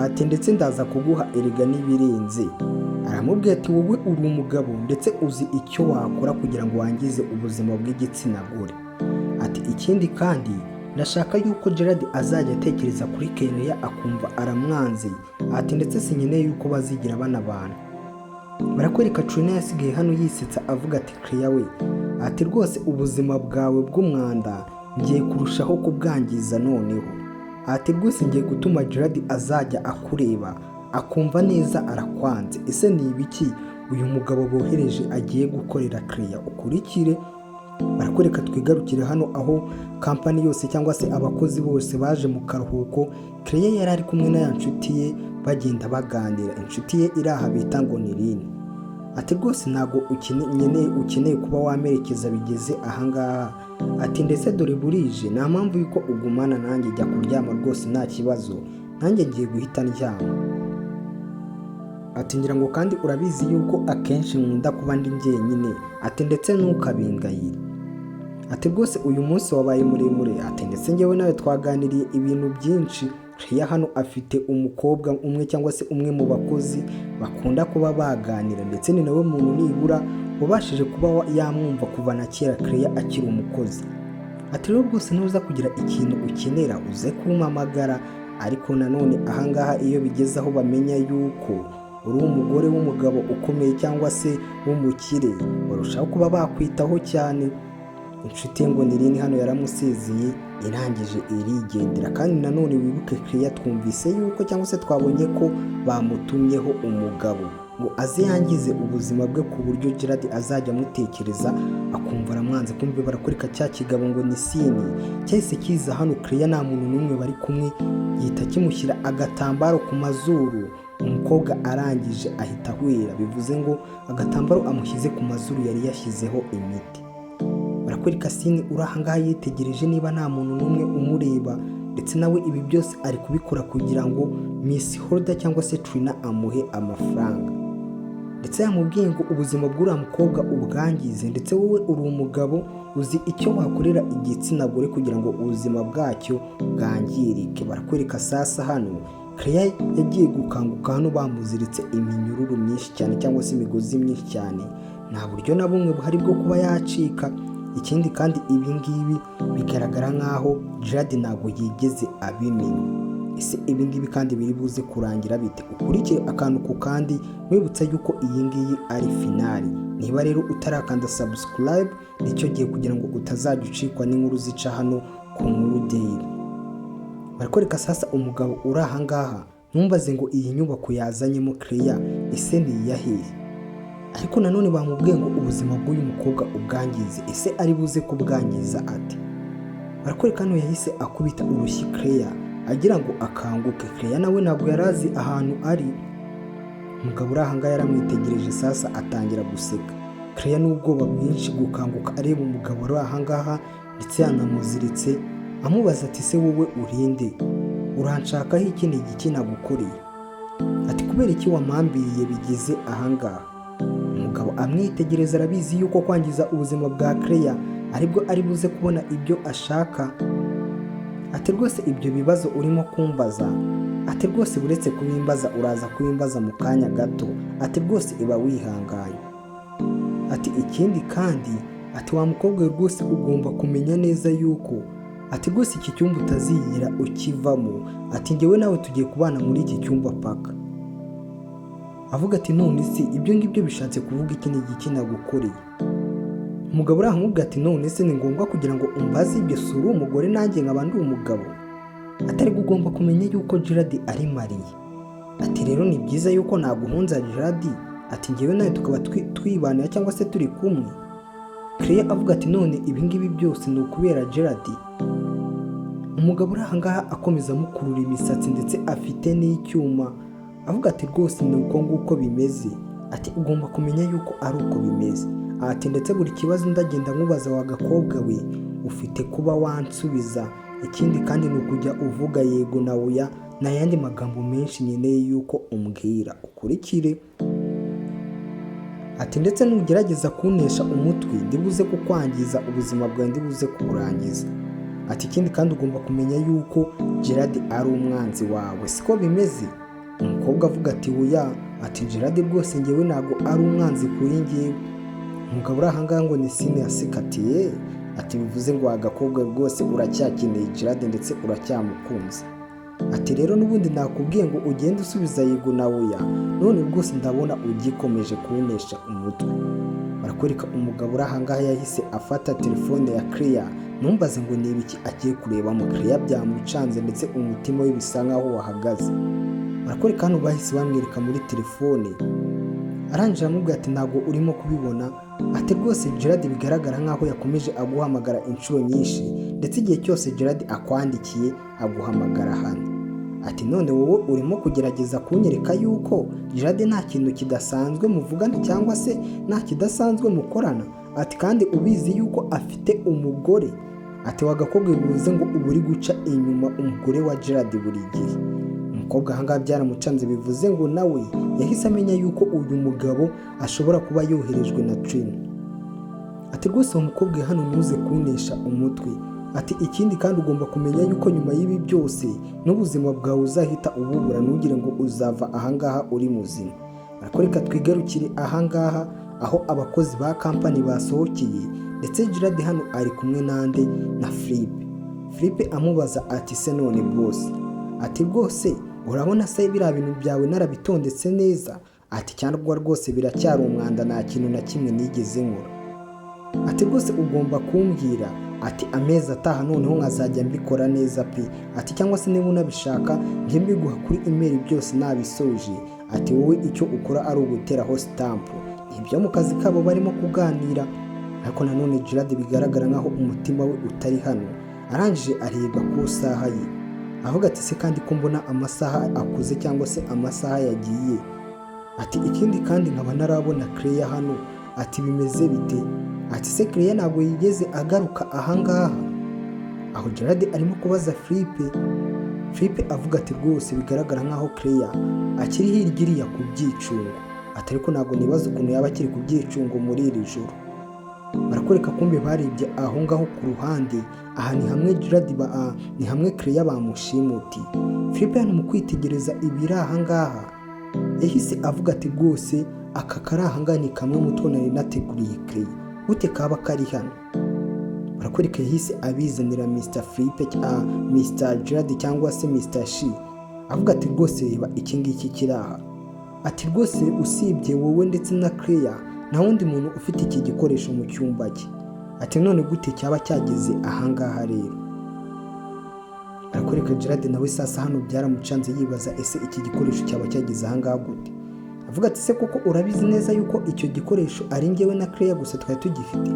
ati, "ndetse ndaza kuguha erega n'ibirenze." Aramubwira ati: "Wowe uri umugabo, ndetse uzi icyo wakora kugira ngo wangize ubuzima bw'igitsina gore." Ati: "Ikindi kandi ndashaka yuko Gerard azajya atekereza kuri Kereya akumva aramwanze," ati, "ndetse sinkeneye yuko bazigira banabana." Barakwereka Trina yasigaye hano yisetsa avuga ati: "Kereya we," ati, "rwose ubuzima bwawe bw'umwanda ngiye kurushaho kubwangiza noneho," ati, "rwose ngiye gutuma Gerard azajya akureba akumva neza arakwanze." Ese ni ibiki uyu mugabo bohereje agiye gukorera Kereya? Ukurikire. Barakwereka twigarukire hano aho kampani yose cyangwa se abakozi bose baje mu karuhuko. Kereya yari ari kumwe na ya nshuti ye, bagenda baganira. Inshuti ye iri aha bita ngo ni Rini. Ati: "Rwose ntabwo ukeneye kuba wamerekeza bigeze ahangaha," ati, "ndetse dore burije, nta mpamvu y'uko ugumana nanjye, jya kuryama rwose nta kibazo, nanjye ngiye guhita ndyama." Ati: "Ngira ngo kandi urabizi yuko akenshi nkunda kuba ndi njyenyine," ati, "ndetse ntukabingayire." Ati: "Rwose uyu munsi wabaye muremure," ati, "ndetse njyewe nawe twaganiriye ibintu byinshi." Claire hano afite umukobwa umwe cyangwa se umwe mu bakozi bakunda kuba baganira, ndetse ni nawe muntu nibura wabashije kuba yamwumva kuva na kera Claire akiri umukozi. Ati: "Rero rwose nuza kugira ikintu ukenera uze kumpamagara, ariko nanone ahangaha iyo bigeze aho bamenya yuko uri umugore w'umugabo ukomeye cyangwa se w'umukire, barushaho kuba bakwitaho cyane." Inshuti ye ngo ni Rini hano yaramusezeye, irangije irigendera. Kandi nanone wibuke Claire, twumvise yuko cyangwa se twabonye ko bamutumyeho umugabo ngo aze yangize ubuzima bwe ku buryo Gerard azajya amutekereza akumva aramwanze. Kumve barakwereka cya kigabo ngo ni Sini cyahise kiza hano. Claire nta muntu n'umwe bari kumwe, gihita kimushyira agatambaro ku mazuru. Umukobwa arangije ahita ahwera, bivuze ngo agatambaro amushyize ku mazuru yari yashyizeho imiti. Barakwereka Sini uri ahangaha yitegereje niba nta muntu n'umwe umureba, ndetse nawe ibi byose ari kubikora kugira ngo Miss Holder cyangwa se Trina amuhe amafaranga. Ndetse yamubwiye ngo ubuzima bw'uriya mukobwa ubwangize, ndetse wowe uri umugabo uzi icyo wakorera igitsina gore kugira ngo ubuzima bwacyo bwangirike. Barakwereka sasa hano Claire yagiye gukanguka hano bamuziritse iminyururu myinshi cyane cyangwa se imigozi myinshi cyane, nta buryo na bumwe buhari bwo kuba yacika. Ikindi kandi ibi ngibi bigaragara nk'aho Gerard ntabwo yigeze abimenya. Ese ibi ngibi kandi biri buze kurangira bite? Ukurikire akantu ku kandi, wibutsa yuko iyi ngiyi ari finale. Niba rero utarakanda subscribe, nicyo gihe kugira ngo utazajya ucikwa n'inkuru zica hano ku Nkuru Daily. Barakwereka sasa umugabo uri ahangaha. Ntumbaze ngo iyi nyubako yazanyemo Claire ese ni iyahehe, ariko nanone bamubwiye ngo ubuzima bw'uyu mukobwa ubwangize. Ese ari buze kubwangiza ate? Barakwereka hano yahise akubita urushyi Claire. Agira ngo akanguke, Claire nawe ntabwo yari azi ahantu ari. Umugabo uri ahangaha yaramwitegereje, sasa atangira guseka. Claire n'ubwoba bwinshi gukanguka areba umugabo uri ahangaha ndetse yanamuziritse, amubaza ati: "Se wowe urinde? Uranshakaho iki? Ni igiki nagukoreye?" Ati: "Kubera iki wampambiriye bigeze ahangaha?" Umugabo amwitegereza, arabizi yuko kwangiza ubuzima bwa Claire aribwo ari buze kubona ibyo ashaka. Ati: "Rwose ibyo bibazo urimo kumbaza," ati, "rwose uretse kubimbaza, uraza kubimbaza mu kanya gato." Ati: "Rwose iba wihanganye." Ati: "Ikindi kandi," ati, "wa mukobwa we, rwose ugomba kumenya neza yuko," ati, "rwose iki cyumba utazigera ukivamo." Ati: "Njyewe nawe tugiye kubana muri iki cyumba paka." Avuga ati: "None se ibyo ngibyo bishatse kuvuga iki? Ni igiki nagukoreye?" Umugabo uri aho amubwira ati: "None se ni ngombwa kugira ngo umbaze ibyo? Si uri umugore, nanjye nkaba ndi umugabo?" Atari ugomba kumenya yuko Gerard ari marié. Ati: "Rero ni byiza yuko naguhunza Gerard," ati, "ngewe nawe tukaba twibanira cyangwa se turi kumwe." Claire avuga ati: "None ibi ngibi byose ni ukubera Gerard?" Umugabo uri aha ngaha akomeza amukurura imisatsi ndetse afite n'icyuma, avuga ati: "Rwose ni uko nguko bimeze." Ati: "Ugomba kumenya yuko ari uko bimeze." Ati: "Ndetse buri kibazo ndagenda nkubaza, wa gakobwa we, ufite kuba wansubiza. Ikindi kandi ni ukujya uvuga yego na oya, nta yandi magambo menshi nkeneye yuko umbwira, ukurikire." Ati: "Ndetse nugerageza kuntesha umutwe, ndibuze kukwangiza, ubuzima bwawe ndibuze kuburangiza." Ati: "Ikindi kandi ugomba kumenya yuko Gerard ari umwanzi wawe, siko bimeze?" Umukobwa avuga ati: "Oya," ati, "Gerard rwose ngewe ntabwo ari umwanzi kuri ngewe." Umugabo uri ahangaha ngo ni sine aseka ati: "Ye," ati, "bivuze ngo agakobwa rwose uracyakeneye Gerard ndetse uracyamukunze." Ati: "Rero n'ubundi nakubwiye ngo ugende usubiza yego na oya, none rwose ndabona ugikomeje kuntesha umutwe." Barakwereka umugabo uri ahangaha yahise afata telefone ya Claire. Ntumbaze ngo ni ibiki agiye kurebamo. Claire byamucanze ndetse umutima we bisa nkaho wahagaze. Barakwereka hano bahise bamwereka muri telefone, arangije aramubwira ati: "Ntabwo urimo kubibona?" Ati: "Rwose Gerard bigaragara nkaho yakomeje aguhamagara inshuro nyinshi, ndetse igihe cyose Gerard akwandikiye aguhamagara hano." Ati: "None wowe urimo kugerageza kunyereka yuko Gerard nta kintu kidasanzwe muvugana cyangwa se nta kidasanzwe mukorana?" Ati: "Kandi ubizi yuko afite umugore." Ati: "Wagakobwa, bivuze ngo uba uri guca inyuma umugore wa Gerard buri gihe." Umukobwa ahangaha byaramucanze, bivuze ngo nawe yahise amenya yuko uyu mugabo ashobora kuba yoherejwe na Trina. Ati: "Rwose uwo mukobwa hano ntuze kuntesha umutwe." Ati: "Ikindi kandi ugomba kumenya yuko nyuma y'ibi byose n'ubuzima bwawe uzahita ububura, ntugire ngo uzava ahangaha uri muzima." Ariko reka twigarukire ahangaha aho abakozi ba kampani basohokeye, ndetse Gerard hano ari kumwe nande? Na Philippe. Philippe amubaza ati: "Se none boss," ati, "rwose urabona se biriya bintu byawe narabitondetse neza?" Ati: "Cyangwa rwose biracyari umwanda, nta kintu na kimwe nigeze nkora." Ati: "Rwose ugomba kumbwira," ati, "amezi ataha noneho nkazajya mbikora neza pe." Ati: "Cyangwa se niba unabishaka njye mbiguha kuri email byose nabisoje." Ati: "Wowe icyo ukora ari uguteraho stamp." Ibyo mu kazi kabo barimo kuganira, ariko nanone Gerard bigaragara nkaho umutima we utari hano. Arangije areba ku isaha ye, avuga ati: "Se kandi ko mbona amasaha akuze cyangwa se amasaha yagiye?" Ati: "Ikindi kandi nkaba ntarabona Claire hano." Ati: "Bimeze bite?" Ati: "Se Claire ntabwo yigeze agaruka ahangaha?" Aho Gerard arimo kubaza Philippe. Philippe avuga ati: "Rwose bigaragara nkaho Claire akiri hirya iriya ku byicungo." Ati: "Ariko ntabwo nibaza ukuntu yaba akiri ku byicungo muri iri joro." Barakwereka kumbe barebye aho ngaho ku ruhande, aha ni hamwe Gerard ba ni hamwe Claire bamushimutiye. Philippe hano mu kwitegereza ibiri aha ngaha yahise avuga ati: "Rwose aka kari aha ngaha ni kamwe mu two nari nateguriye Claire, gute kaba kari hano?" Barakwereka yahise abizanira Mr Philippe, Mr Gerard cyangwa se Mr Shi, avuga ati: "Rwose reba iki ngiki kiri aha." Ati: "Rwose usibye wowe ndetse na Claire, nta wundi muntu ufite iki gikoresho mu cyumba cye." Ati: "None gute cyaba cyageze ahangaha rero?" Arakwereka Gerard nawe sasa hano byaramucanze, yibaza: ese iki gikoresho cyaba cyageze ahangaha gute? Avuga ati: "Se koko urabizi neza yuko icyo gikoresho ari njyewe na Claire gusa twari tugifite?"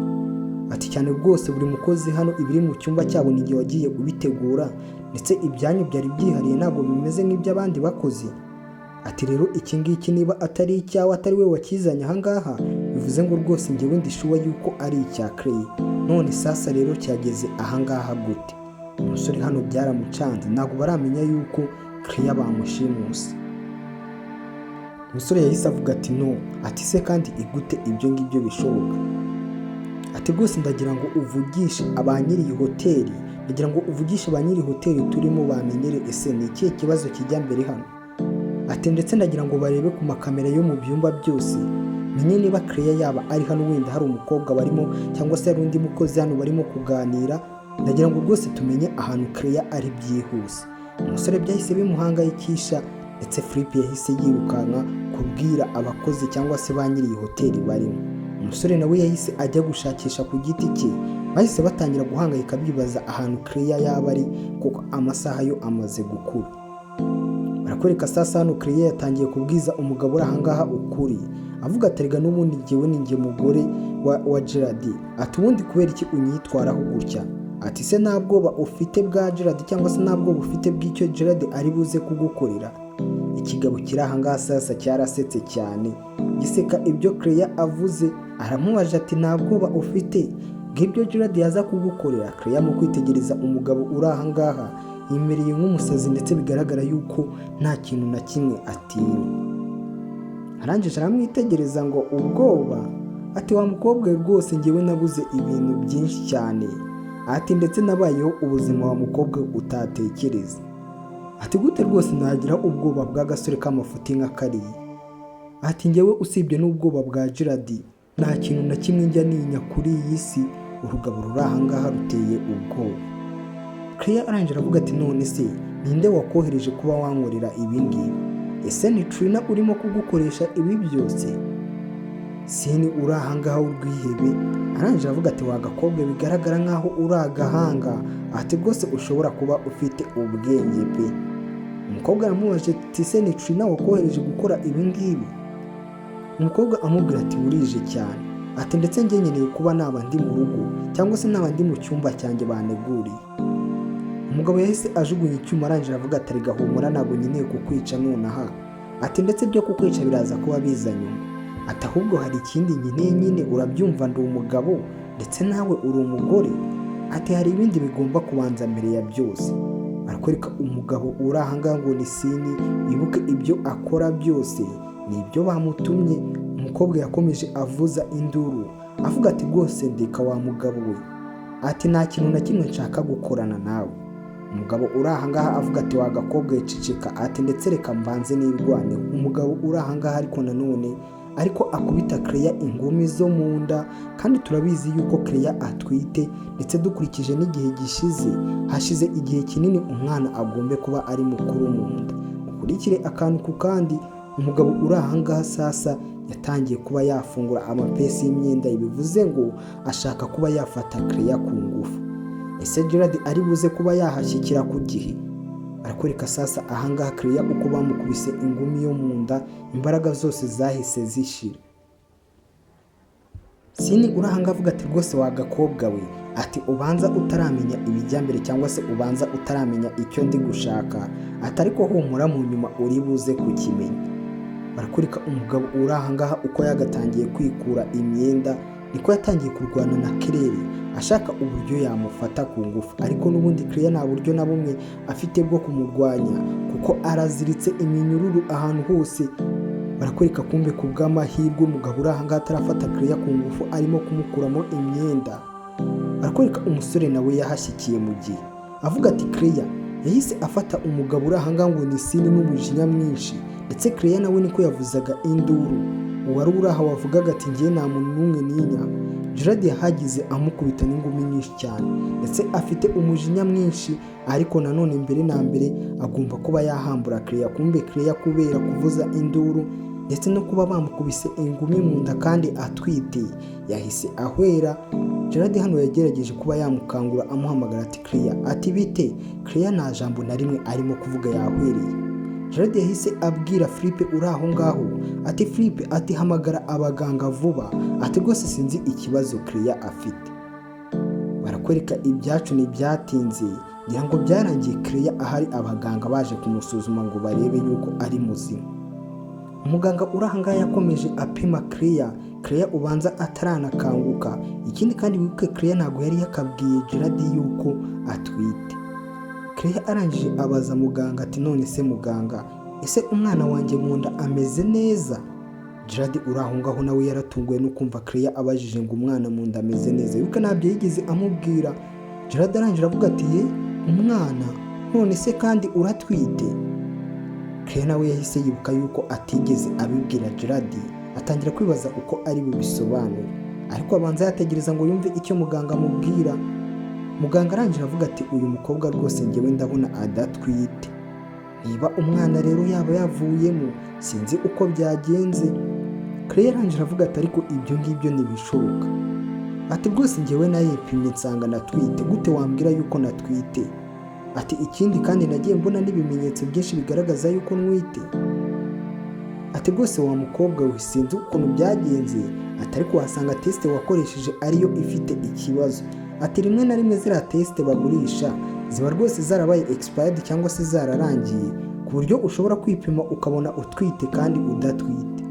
Ati: "Cyane rwose, buri mukozi hano ibiri mu cyumba cyabo ni igihe wagiye ubitegura." Ndetse ibyanyu byari byihariye, ntabwo bimeze nk'iby'abandi bakozi. Ati rero iki ngiki niba atari icyawe, atari we wakizanye ahangaha, bivuze ngo rwose ngewe ndi sure yuko ari icya Claire. None sasa rero cyageze ahangaha gute? Umusore hano byaramucanze, ntabwo baramenya yuko Claire bamushimuse. Umusore yahise avuga ati no. Ati se kandi igute ibyo ngibyo bishoboka? Ati rwose ndagira ngo uvugishe ba nyiri iyi hoteli, ndagira ngo uvugishe ba nyiri hoteli turimo, bamenyere ese ni ikihe kibazo kijya mbere hano. Ati ndetse ndagira ngo barebe ku makamera yo mu byumba byose, menye niba Claire yaba ari hano, wenda hari umukobwa barimo cyangwa se hari undi mukozi hano barimo kuganira. Ndagira ngo rwose tumenye ahantu Claire ari byihuse. Umusore byahise bimuhangayikisha, ndetse Philip yahise yirukanka kubwira abakozi cyangwa se ba nyiri iyi hoteli barimo. Umusore nawe yahise ajya gushakisha ku giti cye. Bahise batangira guhangayika, bibaza ahantu Claire yaba ari, kuko amasaha yo amaze gukura. Barakwereka sasa hano Claire yatangiye kubwiza umugabo uri ahangaha ukuri, avuga ati rega n'ubundi njyewe ni njye mugore wa Gerard. Ati ubundi kubera iki unyitwaraho gutya? Ati se nta bwoba ufite bwa Gerard, cyangwa se nta bwoba ufite bw'icyo Gerard ari buze kugukorera? Ikigabo kiri ahangaha sasa cyarasetse cyane, giseka ibyo Claire avuze. Aramubaje ati nta bwoba ufite bw'ibyo Gerard yaza kugukorera? Claire mu kwitegereza umugabo uri ahangaha yimereye nk'umusazi, ndetse bigaragara yuko nta kintu na kimwe atinya. Arangije aramwitegereza ngo ubwoba? Ati wa mukobwa we, rwose ngewe nabuze ibintu byinshi cyane. Ati ndetse nabayeho ubuzima wa mukobwa utatekereza. Ati gute rwose nagira ubwoba bw'agasore k'amafuti nka kariya? Ati ngewe usibye n'ubwoba bwa Gerard, nta kintu na kimwe njya ninya kuri iyi si. Urugabo ruri ahangaha ruteye ubwoba. Claire arangije aravuga ati none se ninde wakohereje kuba wankorera ibi ngibi? Ese ni Trina urimo kugukoresha ibi byose? Sini uri ahangaha w'urwihebe arangije aravuga ati wa gakobwa, bigaragara nkaho uri agahanga. Ati rwose ushobora kuba ufite ubwenge pe. Umukobwa aramubajije ati se ni Trina wakohereje gukora ibi ngibi? Umukobwa amubwira ati burije cyane. Ati ndetse njye nkeneye kuba naba ndi mu rugo cyangwa se naba ndi mu cyumba cyanjye baneguriye. Umugabo yahise ajugunya icyuma, arangije avuga ati rega humura, ntabwo nkeneye kukwica nonaha. Ati ndetse byo kukwica biraza kuba biza nyuma. Ati ahubwo hari ikindi nkeneye nyine, urabyumva, ndi umugabo ndetse nawe uri umugore. Ati hari ibindi bigomba kubanza mbere ya byose. Barakwereka umugabo uri ahangaha ngo ni Sini, wibuke ibyo akora byose ni ibyo bamutumye. Umukobwa yakomeje avuza induru avuga ati rwose ndeka wa mugabo we. Ati nta kintu na kimwe nshaka gukorana nawe. Umugabo uri ahangaha avuga ati wa gakobwa ceceka. Ati ndetse reka mbanze nirwaneho. Umugabo uri ahangaha ariko nanone ariko akubita Claire ingumi zo mu nda, kandi turabizi yuko Claire atwite, ndetse dukurikije n'igihe gishize, hashize igihe kinini, umwana agombe kuba ari mukuru mu nda. Ukurikire akantu ku kandi. Umugabo uri ahangaha sasa yatangiye kuba yafungura amapesi y'imyenda, bivuze ngo ashaka kuba yafata Claire ku ngufu. Ese Gerard ari buze kuba yahashyikira ku gihe? Arakwereka sasa ahangaha Claire uko bamukubise ingumi yo mu nda, imbaraga zose zahise zishira. Sini uri ahangaha avuga ati rwose wa gakobwa we, ati ubanza utaramenya ibijya mbere cyangwa se ubanza utaramenya icyo ndi gushaka. Ati ariko humura, mu nyuma uri buze kukimenya. Barakwereka umugabo uri ahangaha uko yagatangiye kwikura imyenda, niko yatangiye kurwana na Claire ashaka uburyo yamufata ku ngufu, ariko n'ubundi Claire nta buryo na bumwe afite bwo kumurwanya kuko araziritse iminyururu ahantu hose. Barakwereka kumbe ku bw'amahirwe umugabo uri ahangaha atarafata Claire ku ngufu, arimo kumukuramo imyenda. Barakwereka umusore nawe yahashyikiye mu gihe avuga ati Claire yahise afata umugabo uri ahangaha ngo ni Sini n'umujinya mwinshi, ndetse Claire nawe niko yavuzaga induru. Uwari uri aha wavugaga ati ngiye nta muntu n'umwe ninya. Gerard yahagize amukubita n'ingumi nyinshi cyane, ndetse afite umujinya mwinshi, ariko nanone mbere na mbere agomba kuba yahambura Claire. Kumbe Claire kubera kuvuza induru ndetse no kuba bamukubise ingumi mu nda kandi atwite, yahise ahwera. Gerard hano yagerageje kuba yamukangura, amuhamagara ati Claire, ati bite? Claire nta jambo na rimwe arimo kuvuga, yahwereye. Gerard yahise abwira Philippe uri aho ngaho ati Philippe, ati hamagara abaganga vuba, ati rwose sinzi ikibazo Claire afite. Barakwereka ibyacu ntibyatinze. Ngira ngo byarangiye Claire ahari, abaganga baje kumusuzuma ngo barebe yuko ari muzima. Umuganga uri aha ngaha yakomeje apima Claire, Claire ubanza ataranakanguka. Ikindi kandi wibuke, Claire ntabwo yari yakabwiye Gerard yuko atwite. Claire arangije abaza muganga ati: "None se muganga, ese umwana wanjye mu nda ameze neza?" Gerard uri aho ngaho nawe yaratunguwe no kumva Claire abajije ngo umwana mu nda ameze neza. Wibuke ntabyo yigeze amubwira. Gerard arangije avuga ati: "Ye, umwana? None se kandi uratwite?" Claire nawe yahise yibuka yuko atigeze abibwira Gerard, atangira kwibaza uko ari bubisobanure, ariko abanza yategereza ngo yumve icyo muganga amubwira. Muganga arangije avuga ati: "Uyu mukobwa rwose ngewe ndabona adatwite. Niba umwana rero yaba yavuyemo, sinzi uko byagenze." Claire arangije avuga ati: "Ariko ibyo ngibyo ntibishoboka." Ati: "Rwose ngewe naripimye nsanga natwite. Gute wambwira yuko natwite?" Ati: "Ikindi kandi nagiye mbona n'ibimenyetso byinshi bigaragaza yuko ntwite." Ati: "Rwose wa mukobwa we, sinzi ukuntu byagenze." Ati: "Ariko wasanga test wakoresheje ariyo ifite ikibazo." Ati: "Rimwe na rimwe ziriya test bagurisha ziba rwose zarabaye expired cyangwa se zararangiye, ku buryo ushobora kwipima ukabona utwite kandi udatwite."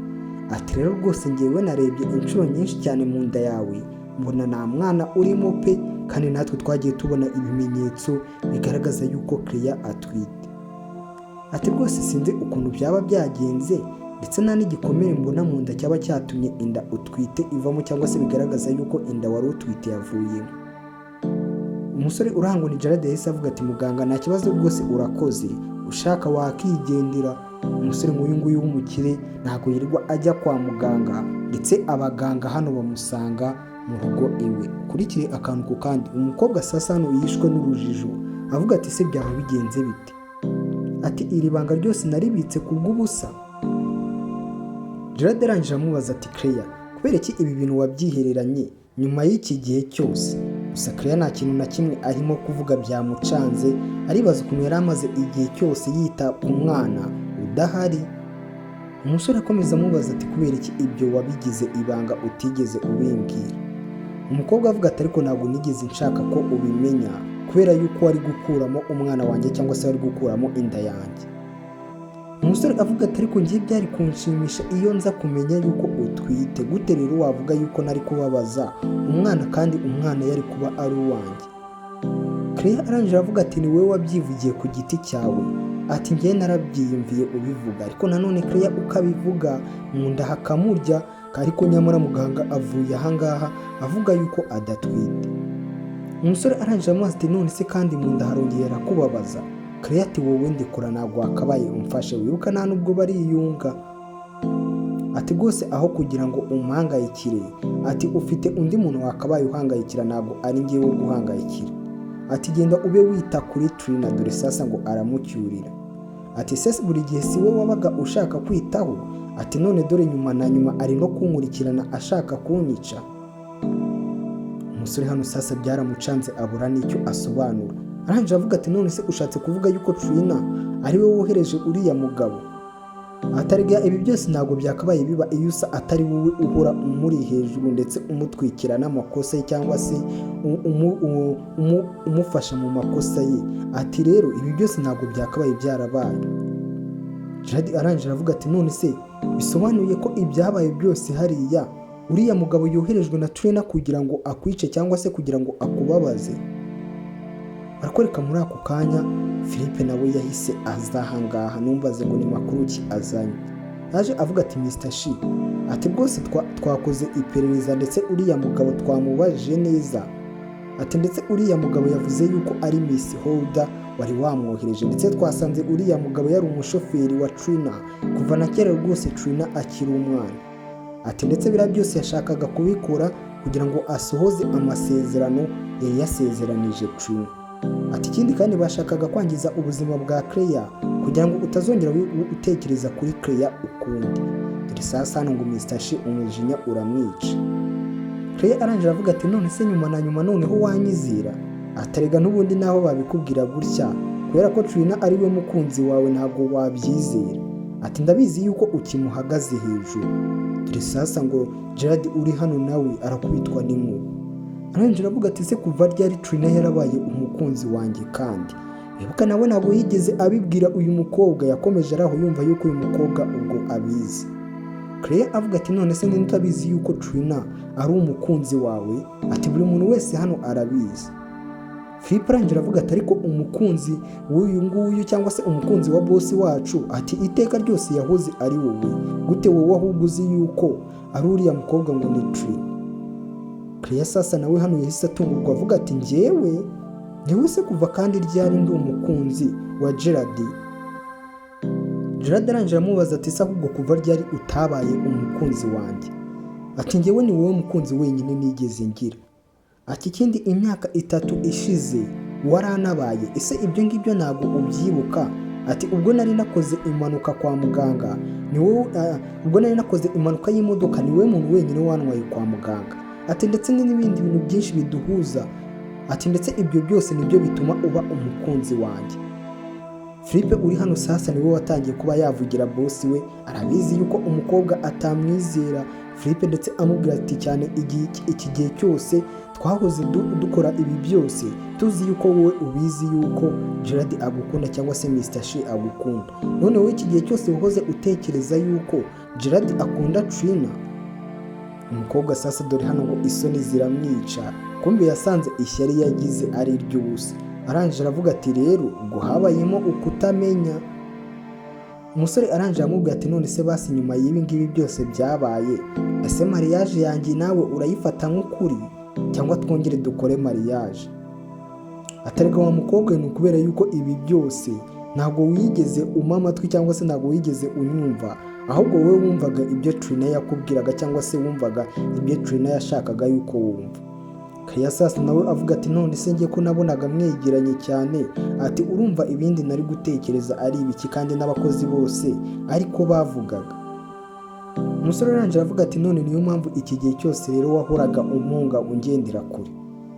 Ati: "Rero rwose ngewe narebye inshuro nyinshi cyane mu nda yawe, mbona nta mwana urimo pe, kandi natwe twagiye tubona ibimenyetso bigaragaza yuko Claire atwite." Ati: "Rwose sinzi ukuntu byaba byagenze, ndetse nta n'igikomere mbona mu nda cyaba cyatumye inda utwite ivamo cyangwa se bigaragaza yuko inda wari utwite yavuyemo." Umusore urangwa ni Gerard yahise avuga ati: "Muganga, nta kibazo rwose, urakoze, ushaka wakigendera." Umusore nk'uyu nguyu w'umukire ntabwo yirirwa ajya kwa muganga, ndetse abaganga hano bamusanga mu rugo iwe. Ukurikire akantu ku kandi. Umukobwa sasa hano yishwe n'urujijo, avuga ati: "Se byaba bigenze bite?" Ati: "Iri banga ryose naribitse ku bw'ubusa?" Gerard arangije amubaza ati: "Claire, kubera iki ibi bintu wabyihereranye nyuma y'iki gihe cyose?" Gusa Claire nta kintu na kimwe arimo kuvuga, byamucanze. Aribaza ukuntu yari amaze igihe cyose yita ku mwana udahari. Umusore akomeza amubaza ati: "Kubera iki ibyo wabigize ibanga, utigeze ubimbwira?" Umukobwa avuga ati: "Ariko ntabwo nigeze nshaka ko ubimenya kubera yuko wari gukuramo umwana wanjye cyangwa se wari gukuramo inda yanjye." Umusore avuga ati: "Ariko ngiye byari kunshimisha iyo nza kumenya yuko utwite. Gute rero wavuga yuko nari kubabaza umwana kandi umwana yari kuba ari uwanjye?" Claire arangije avuga ati: "Ni wowe wabyivugiye ku giti cyawe." Ati: "Ngewe narabyiyumviye ubivuga." Ariko nanone Claire ukabivuga mu nda hakamurya, ariko nyamara muganga avuye ahangaha avuga yuko adatwite. Umusore arangije amubaza ati: "None se kandi mu nda harongeye arakubabaza?" Claire ati: "Wowe ndekura, ntabwo wakabaye umfashe." Wibuka nta nubwo bariyunga. Ati: "Rwose aho kugira ngo umuhangayikire," ati, "ufite undi muntu wakabaye uhangayikira, ntabwo ari ngewe wo guhangayikira." Ati: "Genda ube wita kuri Trina." Dore sasa ngo aramucyurira ati: "Sese buri gihe si we wabaga ushaka kwitaho?" Ati: "None dore nyuma na nyuma ari no kunkurikirana ashaka kunyica." Umusore hano sasa byaramucanze, abura n'icyo asobanura. Arangije avuga ati: "None se ushatse kuvuga yuko Trina ari we wohereje uriya mugabo?" Atarega ibi byose ntabwo byakabaye biba iyo usa atari wowe uhora umuri hejuru, ndetse umutwikira n'amakosa ye cyangwa se umufasha mu makosa ye. Ati: "Rero ibi byose ntabwo byakabaye byarabaye." Gerard arangije aravuga ati: "None se bisobanuye ko ibyabaye byose hariya, uriya mugabo yoherejwe na Trina kugira ngo akwice cyangwa se kugira ngo akubabaze?" Barakwereka muri ako kanya Philippe nawe yahise aza ahangaha. Numbaze ngo ni makuru ki azanye. Yaje avuga ati: "Mr Shi," ati, "rwose twakoze iperereza, ndetse uriya mugabo twamubajije neza." Ati: "Ndetse uriya mugabo yavuze yuko ari Miss Holder wari wamwohereje, ndetse twasanze uriya mugabo yari umushoferi wa Trina kuva na kera rwose, Trina akiri umwana." Ati: "Ndetse biriya byose yashakaga kubikora kugira ngo asohoze amasezerano yari yasezeranije Trina." Ati: "Ikindi kandi bashakaga kwangiza ubuzima bwa Claire kugira ngo utazongera utekereza kuri Claire ukundi." Dore sasa hano ngo Mr Shi umujinya uramwica. Claire arangije avuga ati: "None se nyuma na nyuma noneho wanyizera?" Atarega n'ubundi naho babikubwira gutya, kubera ko Trina ari we mukunzi wawe, ntabwo wabyizera. Ati: "Ndabizi yuko ukimuhagaze hejuru." Dore sasa ngo Gerard uri hano nawe arakubitwa n'inkuba. Arangije aravuga ati: "Se kuva ryari Trina yarabaye umukunzi wanjye?" Kandi wibuka nawe ntabwo yigeze abibwira uyu mukobwa, yakomeje ari aho yumva yuko uyu mukobwa ubwo abizi. Claire avuga ati: "None se ninde utabizi yuko Trina ari umukunzi wawe?" Ati: "Buri muntu wese hano arabizi." Philip arangije aravuga ati: "Ariko umukunzi w'uyu nguyu cyangwa se umukunzi wa boss wacu," ati, "iteka ryose yahoze ari wowe. Gute wowe ahubwo uzi yuko ari uriya mukobwa ngo ni Trina?" Claire sasa nawe hano yahise atungurwa, avuga ati: "Njyewe se kuva kandi ryari ndi umukunzi wa Gerard?" Gerard arangije aramubaza ati: "Se ahubwo kuva ryari utabaye umukunzi wanjye?" Ati: "Njyewe ni wowe mukunzi wenyine nigeze ngira." Ati: "Ikindi, imyaka 3 ishize waranabaye. Ese ibyo ngibyo ntabwo ubyibuka?" Ati: "Ubwo nari nakoze impanuka kwa muganga, ni wowe, ubwo nari nakoze impanuka y'imodoka, ni wowe muntu wenyine wantwaye kwa muganga." Ati: "Ndetse n'ibindi bintu byinshi biduhuza." Ati: "Ndetse ibyo byose nibyo bituma uba umukunzi wanjye." Philippe uri hano sasa niwe watangiye kuba yavugira boss we, arabizi yuko umukobwa atamwizera. Philippe ndetse amubwira ati: "Cyane iki gihe cyose twahoze dukora ibi byose tuzi yuko wowe ubizi yuko Gerard agukunda cyangwa se Mr. Shi agukunda. None wowe iki gihe cyose wahoze utekereza yuko Gerard akunda Trina?" Umukobwa sasa dore hano ngo isoni ziramwica, kumbe yasanze ishyari yagize ari iry'ubusa. Arangije aravuga ati: "Rero ubwo habayemo ukutamenya." Umusore arangije aramubwira ati: "None se basi nyuma y'ibi ngibi byose byabaye, ese mariage yanjye nawe urayifata nk'ukuri cyangwa twongere dukore mariage?" Atarega wa mukobwa, ni ukubera yuko ibi byose ntabwo wigeze umpa amatwi cyangwa se ntabwo wigeze unyumva, ahubwo wowe wumvaga ibyo Trina yakubwiraga cyangwa se wumvaga ibyo Trina yashakaga yuko wumva." Kayasasi nawe avuga ati: "None se njye ko nabonaga mwegeranye cyane?" Ati: "Urumva ibindi nari gutekereza ari ibiki kandi n'abakozi bose ariko bavugaga?" Umusore arangije aravuga ati: "None niyo mpamvu iki gihe cyose rero wahoraga umpunga, ungendera kure?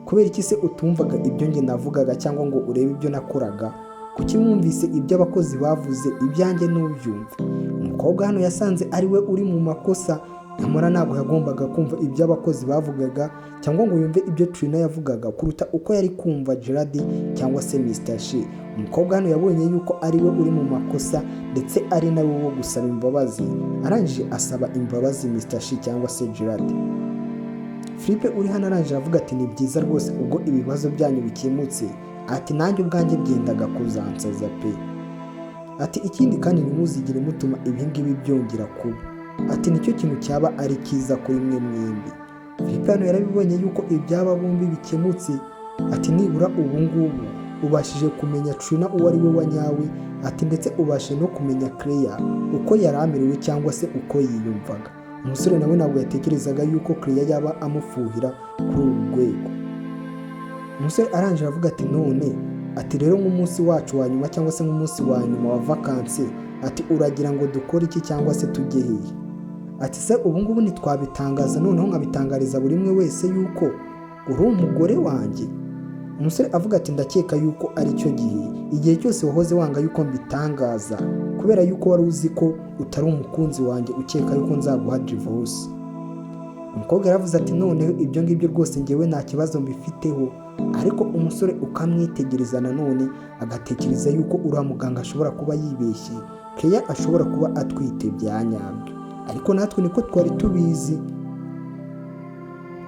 Kubera iki se utumvaga ibyo njye navugaga cyangwa ngo urebe ibyo nakoraga? Kuki wumvise ibyo abakozi bavuze, ibyanjye ntubyumve?" Umukobwa hano yasanze ari we uri mu makosa, nyamara ntabwo yagombaga kumva ibyo abakozi bavugaga cyangwa ngo yumve ibyo Trina yavugaga kuruta uko yari kumva Gerard cyangwa se Mr. Shi. Umukobwa hano yabonye yuko ari we uri mu makosa ndetse ari nawe wo gusaba imbabazi. Arangije asaba imbabazi Mr. Shi cyangwa se Gerard. Philippe uri hano arangije avuga ati: "Ni byiza rwose ubwo ibibazo byanyu bikemutse." Ati: "Nanjye ubwanjye byendaga kuzansaza pe." Ati: "Ikindi kandi, ntimuzigere mutuma ibi ngibi byongera kuba." Ati: "Nicyo kintu cyaba ari cyiza kuri mwe mwembi." Philippe hano yarabibonye yuko ibyaba bombi bikemutse. Ati: "Nibura ubu ngubu ubashije kumenya Trina uwo ari we wa nyawe." Ati: "Ndetse ubashije no kumenya Claire uko yari amerewe cyangwa se uko yiyumvaga." Umusore nawe ntabwo yatekerezaga yuko Claire yaba amufuhira kuri uru rwego. Umusore arangije aravuga ati: "None," ati, "rero nk'umunsi wacu wa nyuma cyangwa se nk'umunsi wa nyuma wa vacances," ati, "uragira ngo dukore iki cyangwa se tujye hehe?" Ati: "Se ubu ngubu ntitwabitangaza, noneho nkabitangariza buri umwe wese yuko uri umugore wanjye?" Umusore avuga ati: "Ndakeka yuko ari cyo gihe. Igihe cyose wahoze wanga yuko mbitangaza kubera yuko wari uzi ko utari umukunzi wanjye, ukeka yuko nzaguha divorce." Umukobwa yaravuze ati: "Noneho ibyo ngibyo rwose ngewe nta kibazo mbifiteho." Ariko umusore ukamwitegereza nanone agatekereza yuko uriya muganga ashobora kuba yibeshye, Keya ashobora kuba atwite bya nyabyo, ariko natwe niko twari tubizi.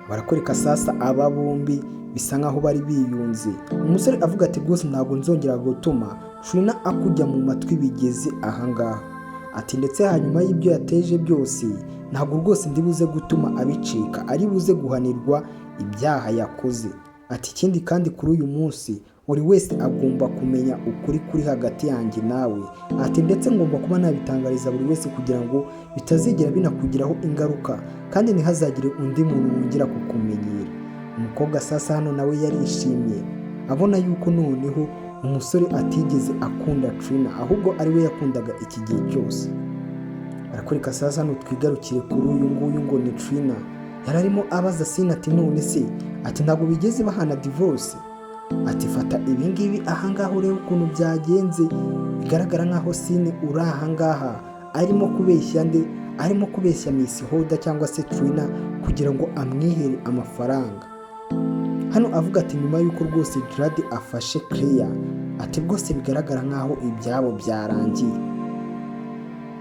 Barakwereka sasa aba bombi bisa nkaho bari biyunze. Umusore avuga ati: "Rwose ntabwo nzongera gutuma Trina akujya mu matwi bigeze ahangaha." Ati: "Ndetse hanyuma y'ibyo yateje byose, ntabwo rwose ndi buze gutuma abicika, ari buze guhanirwa ibyaha yakoze." Ati: "Ikindi kandi, kuri uyu munsi buri wese agomba kumenya ukuri kuri hagati yanjye nawe." Ati: "Ndetse ngomba kuba nabitangariza buri wese kugira ngo bitazigera binakugiraho ingaruka kandi ntihazagire undi muntu wongera kukumenyera." Umukobwa sasa hano nawe yarishimye, abona yuko noneho umusore atigeze akunda Trina, ahubwo ari we yakundaga iki gihe cyose. Barakwereka sasa hano, twigarukire kuri uyu nguyu ngo ni Trina. Yari arimo abaza Sina ati: "None se," ati, "ntabwo bigeze bahana divorce?" Ati: "Fata ibingibi ahangaha urebe ukuntu byagenze." Bigaragara nkaho Sine uri ahangaha arimo kubeshya nde? Arimo kubeshya Miss Hoda cyangwa se Trina kugira ngo amwihere amafaranga. Hano avuga ati nyuma y'uko rwose Gerard afashe Claire, ati rwose bigaragara nk'aho ibyabo byarangiye.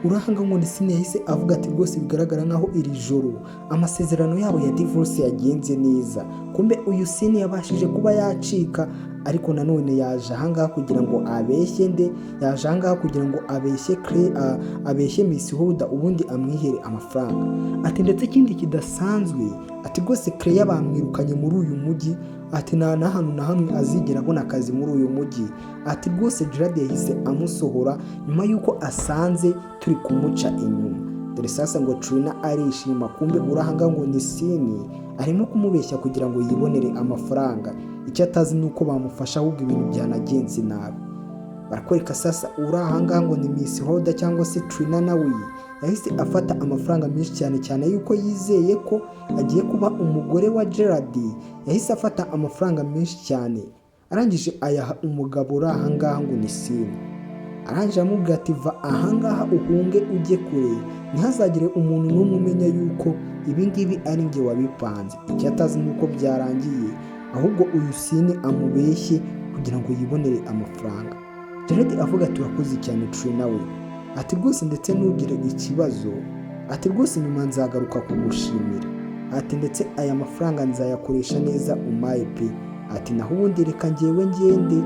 Urahanga ngo ni Sine yahise avuga ati rwose bigaragara nk'aho iri joro amasezerano yabo ya divorce yagenze neza. Kumbe uyu Sine yabashije kuba yacika, ariko nanone yaje ahangaha kugira ngo abeshye nde? Yaje ahangaha kugira ngo abeshye Claire, abeshye Miss Huda, ubundi amwihere amafaranga. Ati ndetse ikindi kidasanzwe, ati rwose Claire bamwirukanye muri uyu mujyi, ati nta n'ahantu na hamwe azigera abona akazi muri uyu mujyi. Ati rwose Gerard yahise amusohora nyuma y'uko asanze turi kumuca inyuma. Dore sasa ngo Trina arishima, kumbe urahanga ngo ni Sini arimo kumubeshya kugira ngo yibonere amafaranga. Icyo atazi ni uko bamufasha, ahubwo ibintu byanagenze nabi. Barakwereka sasa uri ahangaha ngo ni Miss Hoda cyangwa se Trina, nawe yahise afata amafaranga menshi cyane cyane yuko yizeye ko agiye kuba umugore wa Gerard. Yahise afata amafaranga menshi cyane, arangije ayaha umugabo uri ahangaha ngo ni Sini. Arangije amubwira ati va ahangaha uhunge ujye kure, ntihazagire umuntu n'umwe umenya yuko ibi ngibi ari njye wabipanze. Icyo atazi ni uko byarangiye, ahubwo uyu Sini amubeshye kugira ngo yibonere amafaranga. Gerard avuga ati urakoze cyane Trina we, ati rwose ndetse ntugire ikibazo, ati rwose nyuma nzagaruka kugushimira, ati ndetse aya mafaranga nzayakoresha neza umaye pe, ati naho ubundi reka ngewe ngende.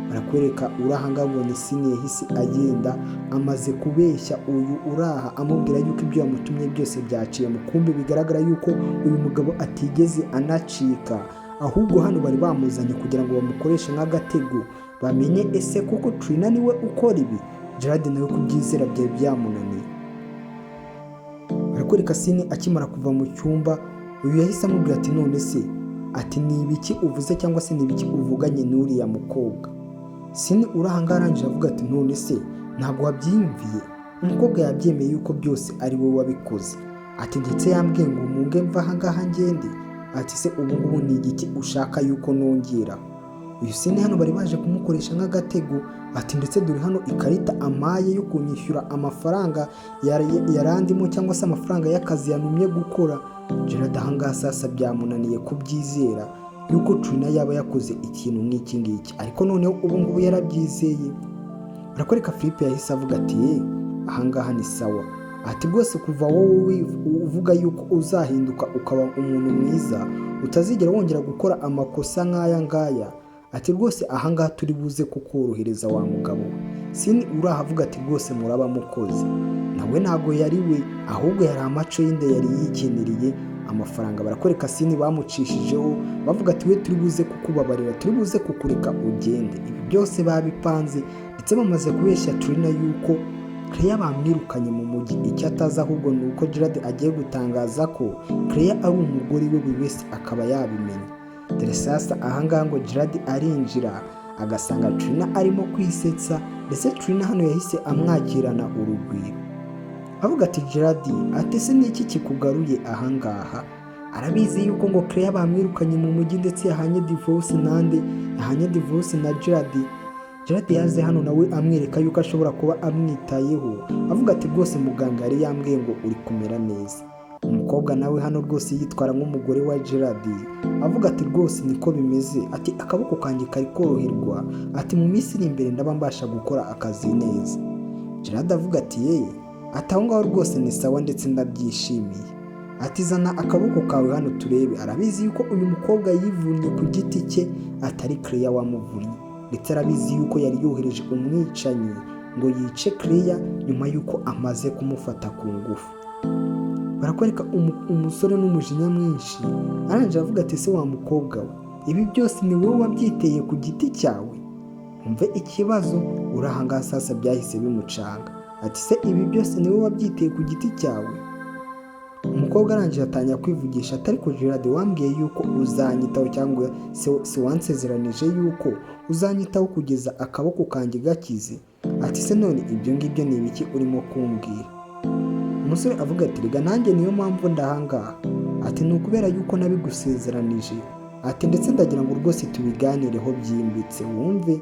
Barakwereka uraha ngo ni Sini yahise agenda amaze kubeshya uyu uraha, amubwira yuko ibyo yamutumye byose byaciye mu kumbi. Bigaragara yuko uyu mugabo atigeze anacika, ahubwo hano bari bamuzanye kugira ngo bamukoreshe nk'agatego, bamenye ese kuko Trina niwe ukora ibi. Gerard nawe kubyizera byari byamunaniye. Barakwereka Sini akimara kuva mu cyumba, uyu yahise amubwira ati none se, ati ni ibiki uvuze cyangwa se ni ibiki uvuganye n'uriya mukobwa? Sini uri aha ngaha arangije avuga ati none se ntabwo wabyiyumviye? Umukobwa yabyemeye yuko byose ari wowe wabikoze, ati ndetse yambwiye ngo munge mva aha ngaha ngende. Ati se ubu ngubu ni igiki ushaka yuko nongera? Uyu Sini hano bari baje kumukoresha nk'agatego. Ati ndetse dore hano ikarita amaye yo kunyishyura amafaranga yarandimo cyangwa se amafaranga y'akazi yanumye gukora. Gerard ahangaha sasa byamunaniye kubyizera yuko Trina yaba yakoze ikintu nk'iki ngiki, ariko noneho ubu ngubu yarabyizeye. Barakwereka Philippe yahise avuga ati ye ahangaha ni sawa, ati rwose kuva wowe uvuga yuko uzahinduka ukaba umuntu mwiza, utazigera wongera gukora amakosa nk'aya ngaya, ati rwose ahangaha turi buze kukorohereza wa mugabo we. Sini uraha avuga ati rwose muraba mukoze. Nawe ntabwo yari we, ahubwo yari amaco y'inda, yari yikeneriye amafaranga. Barakwereka Sini bamucishijeho bavuga ati we turi buze kukubabarira, turi buze kukureka ugende. Ibi byose babipanze ndetse bamaze kubeshya Trina yuko Claire bamwirukanye mu mujyi. Icyo atazi ahubwo ni uko Gerard agiye gutangaza ko Claire ari umugore we, buri wese akaba yabimenya. Dore sasa ahangaha ngo Gerard arinjira agasanga Trina arimo kwisetsa, ndetse Trina hano yahise amwakirana urugwiro, avuga ati Gerard, ati se niki kikugaruye ahangaha? Arabizi yuko ngo Claire bamwirukanye mu mujyi, ndetse yahanye divorce nande? Yahanye divorce na Gerard. Gerard yaje hano nawe amwereka yuko ashobora kuba amwitayeho, avuga ati rwose muganga yari yambwiye ngo uri kumera neza. Umukobwa nawe hano rwose yitwara nk'umugore wa Gerard, avuga ati rwose niko bimeze, ati akaboko kanjye kari koroherwa, ati mu minsi iri imbere ndaba mbasha gukora akazi neza. Gerard avuga ati ye, ati aho ngaho rwose ni sawa ndetse ndabyishimiye, ati zana akaboko kawe hano turebe. Arabizi yuko uyu mukobwa yivunnye ku giti cye, atari Claire wamuvunnye, ndetse arabizi yuko yari yohereje umwicanyi ngo yice Claire nyuma yuko amaze kumufata ku ngufu. Barakwereka umusore n'umujinya mwinshi, arangije avuga ati ese wa mukobwa we, ibi byose ni wowe wabyiteye ku giti cyawe? Umve ikibazo uri ahangaha sasa byahise bimucanga, ati se ibi byose ni wowe wabyiteye ku giti cyawe? Umukobwa arangije atangira kwivugisha ati ariko Gerard, wambwiye yuko uzanyitaho, cyangwa se wansezeranije yuko uzanyitaho kugeza akaboko kanjye gakize, ati se none ibyo ngibyo ni ibiki urimo kumbwira? Umusore avuga ati rega nanjye niyo mpamvu ndahangaha, ati ni ukubera yuko nabigusezeranije, ati ndetse ndagira ngo rwose tubiganireho byimbitse wumve,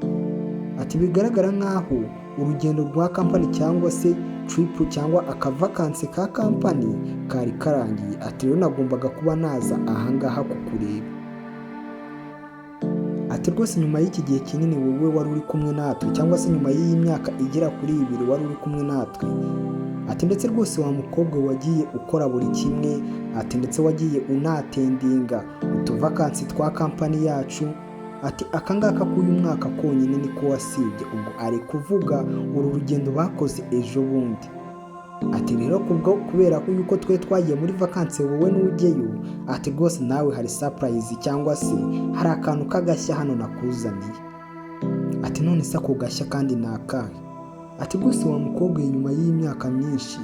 ati bigaragara nk'aho urugendo rwa kampani cyangwa se trip cyangwa akavakansi ka kampani kari karangiye, ati rero nagombaga kuba naza ahangaha kukureba. Ati rwose nyuma y'iki gihe kinini wowe wari uri kumwe natwe, cyangwa se nyuma y'iyi myaka igera kuri 2 wari uri kumwe natwe, ati ndetse rwose wa mukobwa wagiye ukora buri kimwe, ati ndetse wagiye unattendinga utuvakansi twa company yacu, ati akangaka k'uyu mwaka konyine niko wasibye. Ubwo ari kuvuga uru rugendo bakoze ejo bundi. Ati rero kubwo kubera ko yuko twe twagiye muri vakansi wowe n'ujyeyo, ati rwose nawe hari surprise cyangwa se hari akantu k'agashya hano nakuzaniye. Ati none se ako gashya kandi ni akahe? Ati rwose wa mukobwa, nyuma y'imyaka myinshi,